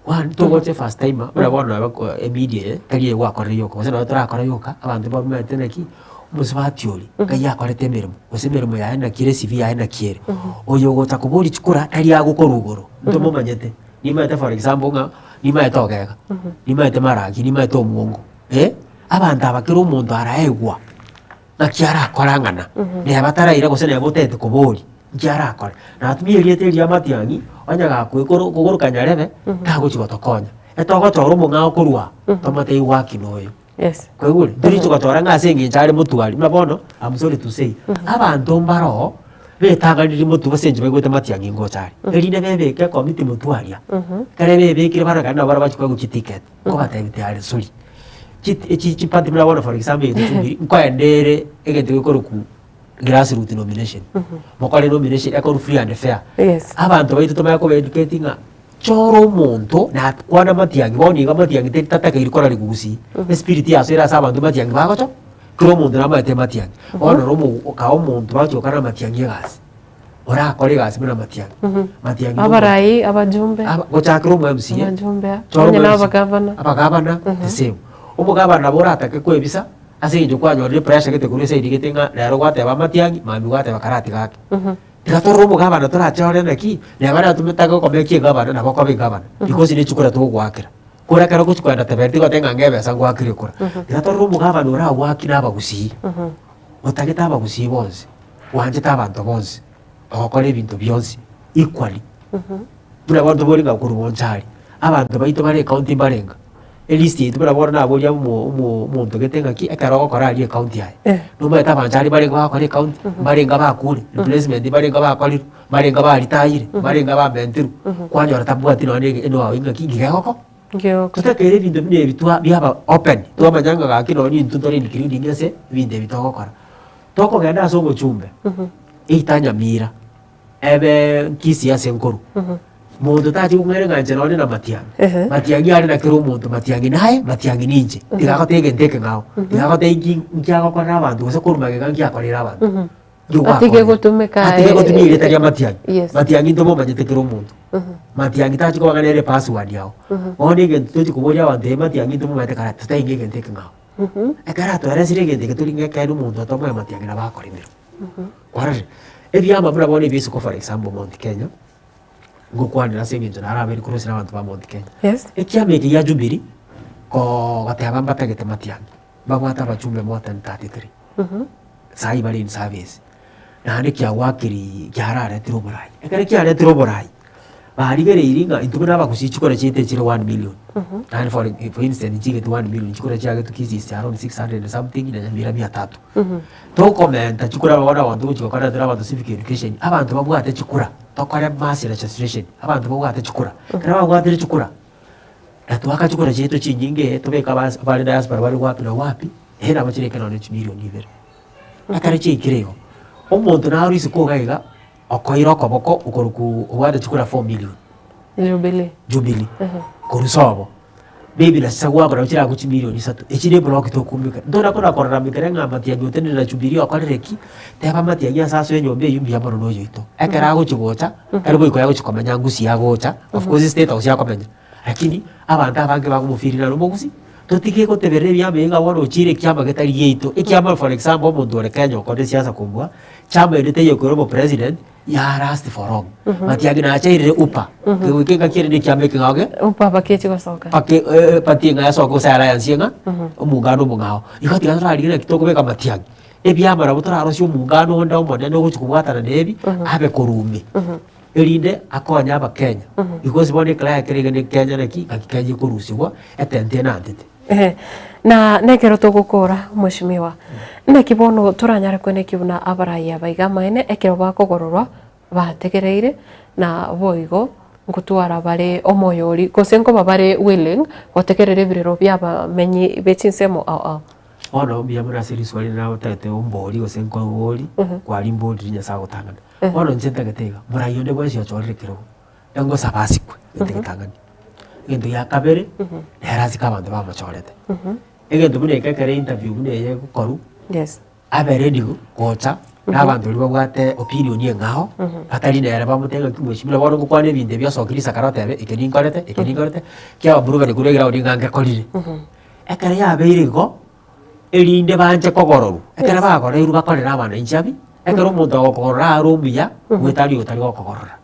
One, togocha efirst timer, buna bono nabo ko emedia eye, tari eye gwakorire yoka, gose nabo torakore yoka, abanto mbamaete naki, omosubati oria, ngai akorete emeremo, gose emeremo yaye naki ere ecv yaye naki ere. Oyo ogocha koboria chikura, tari agokorwa igoro, ntomomanyete, nimaete for example ng'a, nimaete ogega, nimaete maragi, nimaete omwongo, eh, abanto aba kera omonto araegwa. Naki arakore ang'ana, neba taraira gose neba otagete koboria, nki arakore? Natumia erieta eria amatiang'i, onye gakoekoro kogoroka nyarebe, tagochi gotokonya. Etogochora omong'ao korwa aa, tomotebie gwakina oyo. Yes. Kwaigure? Ntorichi gochora ng'a ase eng'encho are motwari, buna bono, I'm sorry to say, abanto mbare oo, betang'aniri motwe ase eng'encho baigwete matiang'i ngocha are. Erinde bebeke ekomiti motwe aria, ekere bebekire barabwo nabo barabachie koegwa chiticket. Nkobatebia tayari sorry, chi- echi chiparty buna bono for example egento Jubilee, nkoenda ere egento gekorokwa grassroot nomination, mokore nomination ekorwa free and fair. Yes. Abanto baito tomanye koba educate ng'a chora omonto nakwana matiang'i bono iga matiang'i teri tatakeiri korarigwa gusii, espirit yasoire ase abanto matiang'i bagocha, kera omonto namaete matiang'i. Bono oro omo kaa omonto bagochi gokora matiang'i egasi. Orakore egasi buna matiang'i. Matiang'i nomonto. Abarai, abajumbe. Aba gochakera omo MCA. Abajumbe aa. Chora Onye omo na MCA. abagavana. Abagavana, the same. Omogavana nabo oratake koebisa, ase eng'encho kwanyorire pressure gete korwa eside gete ng'a rero gwateba amatiang'i, mambia gwateba karatiga ake. Tiga torore omogavana torachore naki, neba natumete gokomeki egavana nabo okoba egavana, because ne chikura togoakera. Kora ekero ogochi kogenda teberi tigoteba ng'a ngebesa ngoakire kura. Tiga torore omogavana oragoaki na abagusii. Otagete abagusii bonsi, bwanchete abanto bonsi, ogokora ebinto bionsi equally. Buna bono tobori ng'a korwa Bonchari, abanto baito bare ecounty mbarenga, elist yaito buna bono naboria omo omo omonto gete ng'aki ekero ogokora aria ecounty aye, nomanyete abanchari mbarenge bagokora ecounty, mbarenga bakure, replacement mbarenga bakorirwe, mbarenga baritayire, mbarenga bamentirwe, kwanyora tabwati nonye na ege enoe ng'aki ng'iga egoko. Totakeire ebinto buna ebi twa biaba open, twamanya ng'a gaki nonye intwe ntore including ase ebinto ebi togokora. Tokogenda ase obochumbe, eita Nyamira, ebe Kisii ase nkorwa, monto tachi kong'aina ng'a inche nonye na matiang'i, matiang'i are na kera omonto, matiang'i naye, matiang'i ninche, tiga agoteba egento ekeng'ao, tiga agoteba inki nki agokorera abanto gose korwa magega nki akoreire abanto. Atige gotumeka Atige gotumia erieta ria Matiang'i. Yes. Matiang'i ntomomanyete kera omonto. Matiang'i tachi koba ng'a nere password yao. Bono egento tochi koboria abanto ee Matiang'i ntomomanyete kare totainga egento ekeng'ao. Ekero atoeresire egento eke tori ng'a ekeene omonto otomoe Matiang'i nabo akoremerwa. Kwarorire? Ebiama buna bono ebia isiko for example Mount Kenya, ngokwanera ase eng'encho narabeire close na abanto ba Mount Kenya. Yes. Ekiama eke gia Jubilee, koo goteba mbatagete Matiang'i, mbabwate abachumbe more than 33. Saii bare in service, naende kiagwakiri kiararetire oborai. Ekero kiaretire oborai, barigereirie ng'a intwe buna abagusii chikura chiaito echire one million, naende for for instance nchigete one million, chikura chiagetwe kisii is around 600 and something na nyamira mia tatu. Tokomenta chikura bono abanto gochi gokora tore abanto civic education, abanto babwate chikura, tokore mass registration, abanto babwate chikura. Ekero babwatire chikura, na twaka chikura chiaito chinyinge, tobeke abas abare diaspora bare wapi na wapi. Eeh nabo chire ekero nonye chimilion ibere. Ekero chiaikire igo, omonto narwe isiko iga iga, okoira okoboko okorokwa obwate chikura 4 million. Jubilee. Jubilee, korwa sobo, maybe na chinsa gwakora nabo chirakwe chimilion isato, echi ne eblock tokumeka. Ntona kona korora mekere ng'a matiang'i otenenire na Jubilee okorire ki, teba matiang'i ase asoe enyomba eywo mbuya mono na oyoito. Ekero agochi gocha, tari goika oyo agochi komenya ngusi agocha, of course state house akomenya. Lakini abanto abange bagomofeelinga naro omogusii, totige goteberera ebiama ebi ng'a bono ochire ekiama getari giaito. Ekiama for example omonto ore Kenya okorire siasa kobua, chama ende teiyo ekore omopresident, ya last for long. Matiang'i nachairire UPA, kegoika engaki ere na ekiama ekeng'ao ge. UPA mpaka echi gosoka. Mpaka eparty eng'ao esoke gose alliance eng'a, omongano omong'ao. Igo tiga torarigie naki tokobeka matiang'i, ebiama nabo torarosie omongano onde omonene ogochi kobwatana na ebi, abe korwa ime. Erinde akonye abakenya, because bono eklaya kere iga ne Kenya naki, gaki Kenya ekorusigwa etente enantete. Ehe, na nekero togokora mweshimiwa, naki bono toranyare koenekia buna abarai aba iga amaene ekero bakogororwa bategereire na boigo ngotwara bare omoyo oria gose nkoba bare willing gotegerera ebirero bia abamenyi be chinsemo ao ao. Bono mbuya mono ase riswali riria otagete ombori gose nkoborie, kwarimborire Nyasaye agotang'ana. Bono inche ntagete iga, morai onde bwensi ochorire ekerogo, engosaba asikwe, egento getang'ani. Egento gia kabere, nere asike abanto bamochorete. Egento buna eke ekere interview buna eye egokorwa, Yes. abe ready gocha. na abanto baria babwate opinion eng'ao, batari nere bamotebie ng'aki mheshimiwa bono ngokwana ebinto ebi osoke risakara otebe eke ninkorete, eke ninkorete, kiababurugani korwa eground ng'a ngekorire. Ekero yabeire igo, erinde banche kogororwa, ekero bagoreirwe bakorere abananchi abi, ekero omonto agokogorora are omuya, goetania oyo otari gokogorora.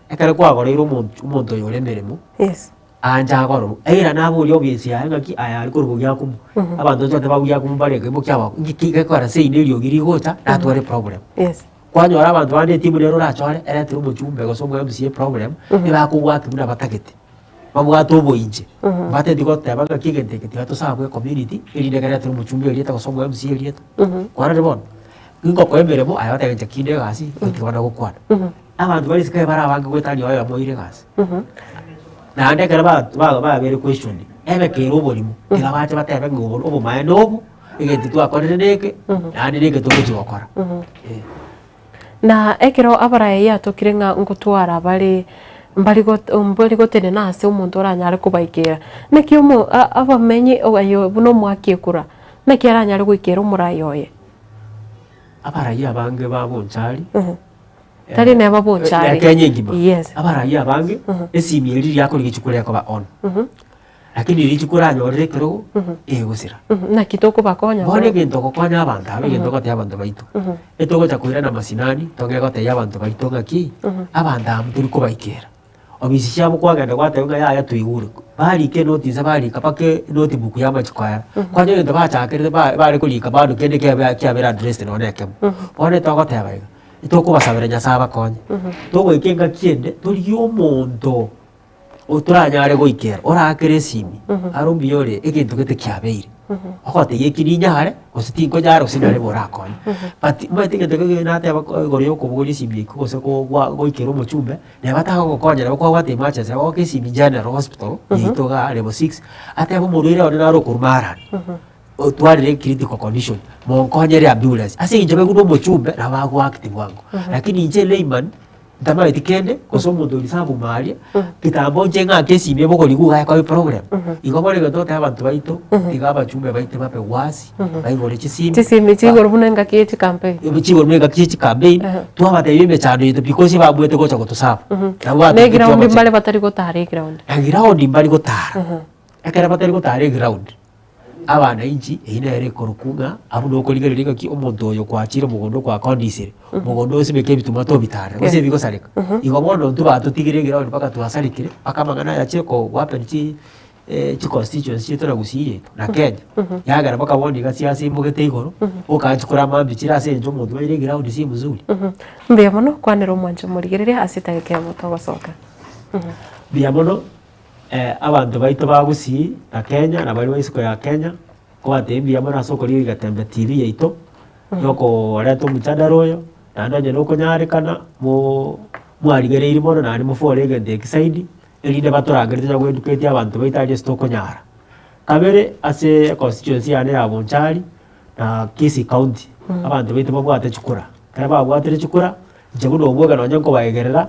Ekero kwagoreire omonto omonto oyo ore emeremo, Yes. Anche agororwe, eira naborie obisi yaye ng'aki aya are korwa bogiakumu. Abanto bonsi bateba bogiakumu mbare ekeimo kiabo, ng'iki gekogera seino eriogi rigocha, natware eproblem. Yes. Kwanyora abanto bande etimu nere orachore, eretere omochumbe gose omo MCA eproblem, ebakobwati buna batagete. Babwate oboinche, mbateti goteba ng'aki egento eke tiga tosabwe ecommunity, erinde keretere omochumbe erieta gose omo MCA erieta. Kwarorire bono? Ningokoa emeremo, aye otebe inche kinde egasi, goika bana gokwana. Abanto bare isiko bare abange goetania oyomo oire egasi. Naende ekero ba- ba- babeire questioned, ebe kere oborimo, tiga bache batebe ng'a obo obomaene obo, egento twakorire neke, naende neke togochi gokora. Eh. Na ekero abaraya yatokire ng'a ngotwara bare mbari got mbari gotenena ase omonto oranyare kobaikera, naki omo a- abamenyi aye buna omoaki ekura, naki aranyare goikera omoraia oye? Abarayia abange ba Bonchari. Tari neba Bonchari. Eh, Kenya engima. Yes. Abarayia abange, esimi eri riakora richuko rekoba on. Lakini richuko oranyorere ekerogo, egosira. Naki tokobakonya Bono egento ogokonya abanto aba, egento ogotebia abanto baito, etogocha koirana masinani, tong'e gotebia abanto baito ng'aki, abanto aba tori kobaikera. Obisi chiabo kwagenda gwateba ng'a yaya twaigure, barika enoti inse barika mpaka enotebook yamachiko aya. Kwanyora egento bachakerete ba bare korika bado kende kiabe kiabere addressed nonye na ekemo. Bono etogoteba iga, etokobasabera Nyasaye abakonye, togoika engaki ende torigie omonto otoranyare goikera, oraakere esimi, aro mbuya ore egento gete kiabeire. Ogotebia eki ninyare, gose tinkonyara gose nare borakonye. But omanyete egento kegeni nateba ko igoro ya okobogoria esimi eke gose ko gwa goikera omochumbe, neba tagogokonya nabo kwabwate emergency nabo ogoaka esimi general hospital, yaito igaa level six, atebe omorwaire one nare okorwa marani, otwarire ecritical condition, monkonyere ambulance. Ase eng'encho baigure omochumbe, nabo bagoact bwango. Lakini inche layman, Ntamaeti kende, gose omonto oria sabuma aria, kitambo inche ng'ake esimi ebogori iga ekoe eprogram. Igo bono egento totebe abanto baito, tiga abachumbe baito babe wasi, baigore chisimi. Chisimi chigoro buna engaki ye chicampaign. Ebi chigoro buna engaki ye chicampaign, twabatebia emechando yaito because ebabuete gocha gotosaba. Nabo Na batobekire eground omochenu. mbare batari gotara eground. Na ground mbari gotara. Ekero batari gotara eground, Abanainchi, eyio nere ekorokwa ng'a abwo nokorigereria ng'aki omonto oyo kwachire mogondo kwakondisire, mogondo osimeke ebituma tobitarere, gose ebigosareka. Igo bono intwe batotigire eground mpaka twasarekire, mpaka amang'ana aya achire ko gohappen chi chiconstituency chiaito na gusii yaito na Kenya, yagera mpaka bono iga siasa eimogete igoro, okachi korama mbi chire ase eng'encho omonto oire eground si mzuri. Mbuya mono kwanera omwancho omorigereria ase etageka eyemo togosoka. Mbuya mono. Abanto baito ba Gusii na Kenya na baria ba isiko ya Kenya, nkobatebia mbuya mono ase okorigia Getembe TV yaito, na okooreta omojadala oyo, naende onye nokonyarekana mo mwarigereirie mono naende mofore egento eki zaidi, erinde batorangerie tonya goeducate abanto baito aria ase tokonyara. Kabere, ase econstituency yane ya Bonchari, na Kisii county, abanto baito babwate chikura, ekero babwatire chikura, inche buna omwega nonye nkobaegerera.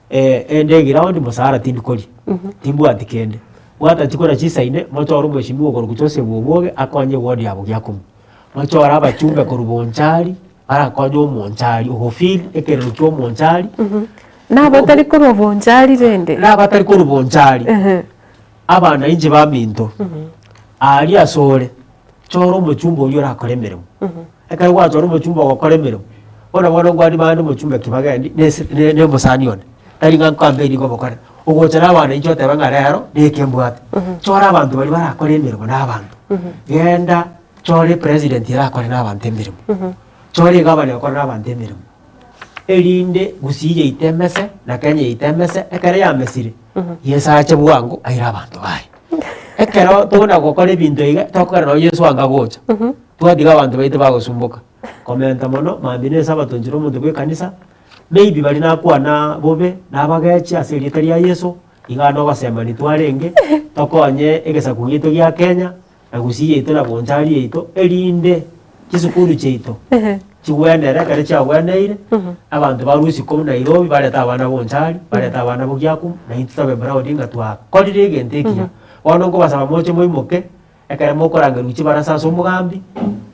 Ende eground mosara tindi koria, timbwati kende. Bwata chikura chisaine, mochore omweshimiwa okorokwa Joseph Obwoge akonye eward ya Bogiakumu. Mochore abachumbe korwa Bonchari, barakonye omonchari, ogofeel ekerero kia omonchari. Nabatari korwa Bonchari rende? Nabatari korwa Bonchari, abanainchi baminto, aria asore, chora omochumbe oria orakore emeremo. Ekero gwachora omochumbe ogokora emeremo, bono bono nkwane bande omochumbe kibagendi nese ne ne omosani one, tari ng'a nkoambe nigo obokore, ogocha na abana inche otebe ng'a rero neke mbwate. Chora abanto baria barakore emeremo na abanto, genda chora epresident erakore na abanto emeremo, chora egavana egokora na abanto emeremo, erinde gusii yaito emese na Kenya yaito emese, ekero yamesire, Yeso ache bwango aire abanto baye. Ekero tokona gokora ebinto iga, tokogera nonye Yeso anga gocha. Twatiga abanto baito bagosumboka. Komenta mono, mambia na esabato nchire omonto bwa ekanisa, maybe baria nakwana bobe, nabageche ase erieta ria Yeso, iga nogosemania twarenge, tokonye egesaku giaito gia Kenya, na gusii yaito na bonchari yaito, erinde chisukuru chiaito chigwenere, ekero chiagweneire, abanto barwe isiko buna Nairobi, barete abana bonchari, barete abana bogiakumu, naintwe tobe proud ng'a twakorire egento ekiya. Bono nkobasaba moche moimoke, Ekero mokorangerigwa chibarasa ase omogambi,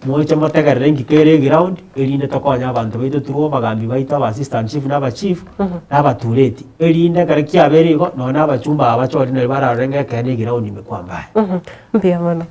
Moche motegerere inki kere eground, erinde tokonye abanto baito through abagambi baito aba assistant chief na abachief, na abatureti, erinde ekero kiabeire igo, nonye na abachumba aba bachorire naria bararore ng'a ekeene eground imekwa mbaya. Mbuya mono.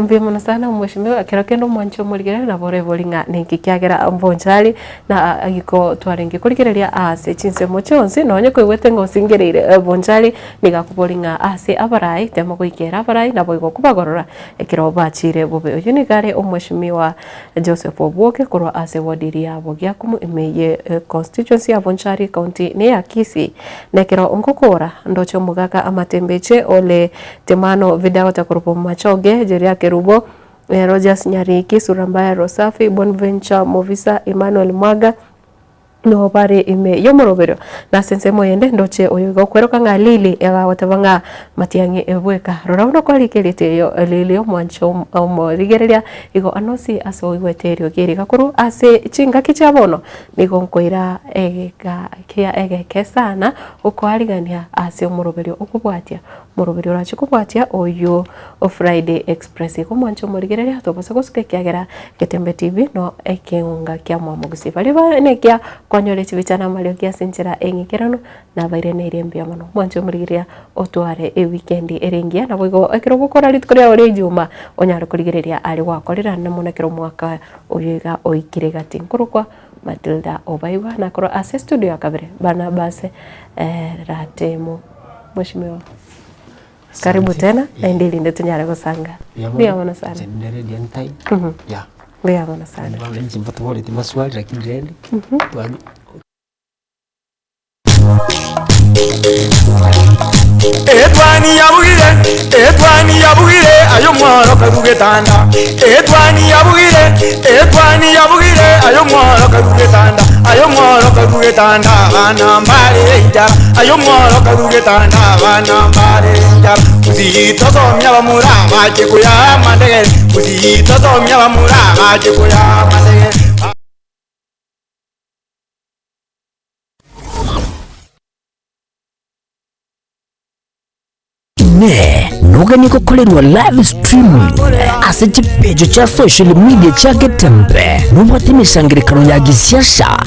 Mbuya mono sana omweshimiwa, ekero kende omwanche omorigereria nabo orebori ng'a ninki kiagera Bonchari na igo twarenge korigereria ase chinsemo chionsi nonye koigwete ng'a osingereire Bonchari nigo akobori ng'a ase abarai tema goikera abarai naboigo kobagorora ekero bachire bobe. Oyio nigo are omweshimiwa Joseph Obwoge korwa ase ward eria ya Bogiakumu ime ye constituency ya Bonchari ecounty ne ya Kisii. Na ekero ngokora ndoche omogaka amatembeche ole Timano Vidauta korwa Bomachoge, Jeria Kerubo, Rogers Nyariki, Surambaya Rosafi, Bonventure Movisa, Emmanuel Mwaga, nigo bare ime y'omoroberio. Na ase ensemo eyende ndoche oyo iga okweroka ng'a Lily egagoteba ng'a matiang'i bweka. Rora buna okwarika erieta erio Lily omwanche omorigereria igo anosi ase oigwete eriogi eri iga korwa ase chingaki chia bono nigo nkoira egeka kia egeke sana gokoarigania ase omoroberio okobwatia Omoroberio orache kobwatia oyio o Friday Express. Igo mwanche omorigereria tobasa gosuka ekiagera Getembe TV no ekeng'unga kia mwamogusi. Baria bare nekia kwanyora echibicha na amariogi ase enchera eng'ikeranu nabairaneirie mbuya mono. Mwanche omorigereria otware ewikendi ere engiya naboigo ekero ogokora rituko riao ria ejuma onyare korigereria aria gwakorera naende mono ekero omwaka oyo iga oikire gati. Nkorokwa Matilda Obaigwa nakorwa ase estudio ya kabere Barnabas Ratemo. Mheshimiwa, karibu tena naende erinde tonyare gosanga. Mbuya mono sana. Inche ninde ready anytime. Yeah. Mbuya mono sana. Bono inche mbatoboreti maswali lakini rende twani. Etwani yabugire, etwani yabugire, aye omworokeru getanda. Etwani yabugire, etwani yabugire, aye omworokeru getanda. Aye omworokeru getanda, abana mbare enchara. Aye omworokeru getanda, abana mbare enchara. Gusii tosomia abamura bache koyaa amandegere, Gusii tosomia abamura bache koyaa amandegere. Inee! Noganie gokorerwa live streaming ase chipeji chia social media chia Getembe? Nobwate emesangererekano ya gisiasa?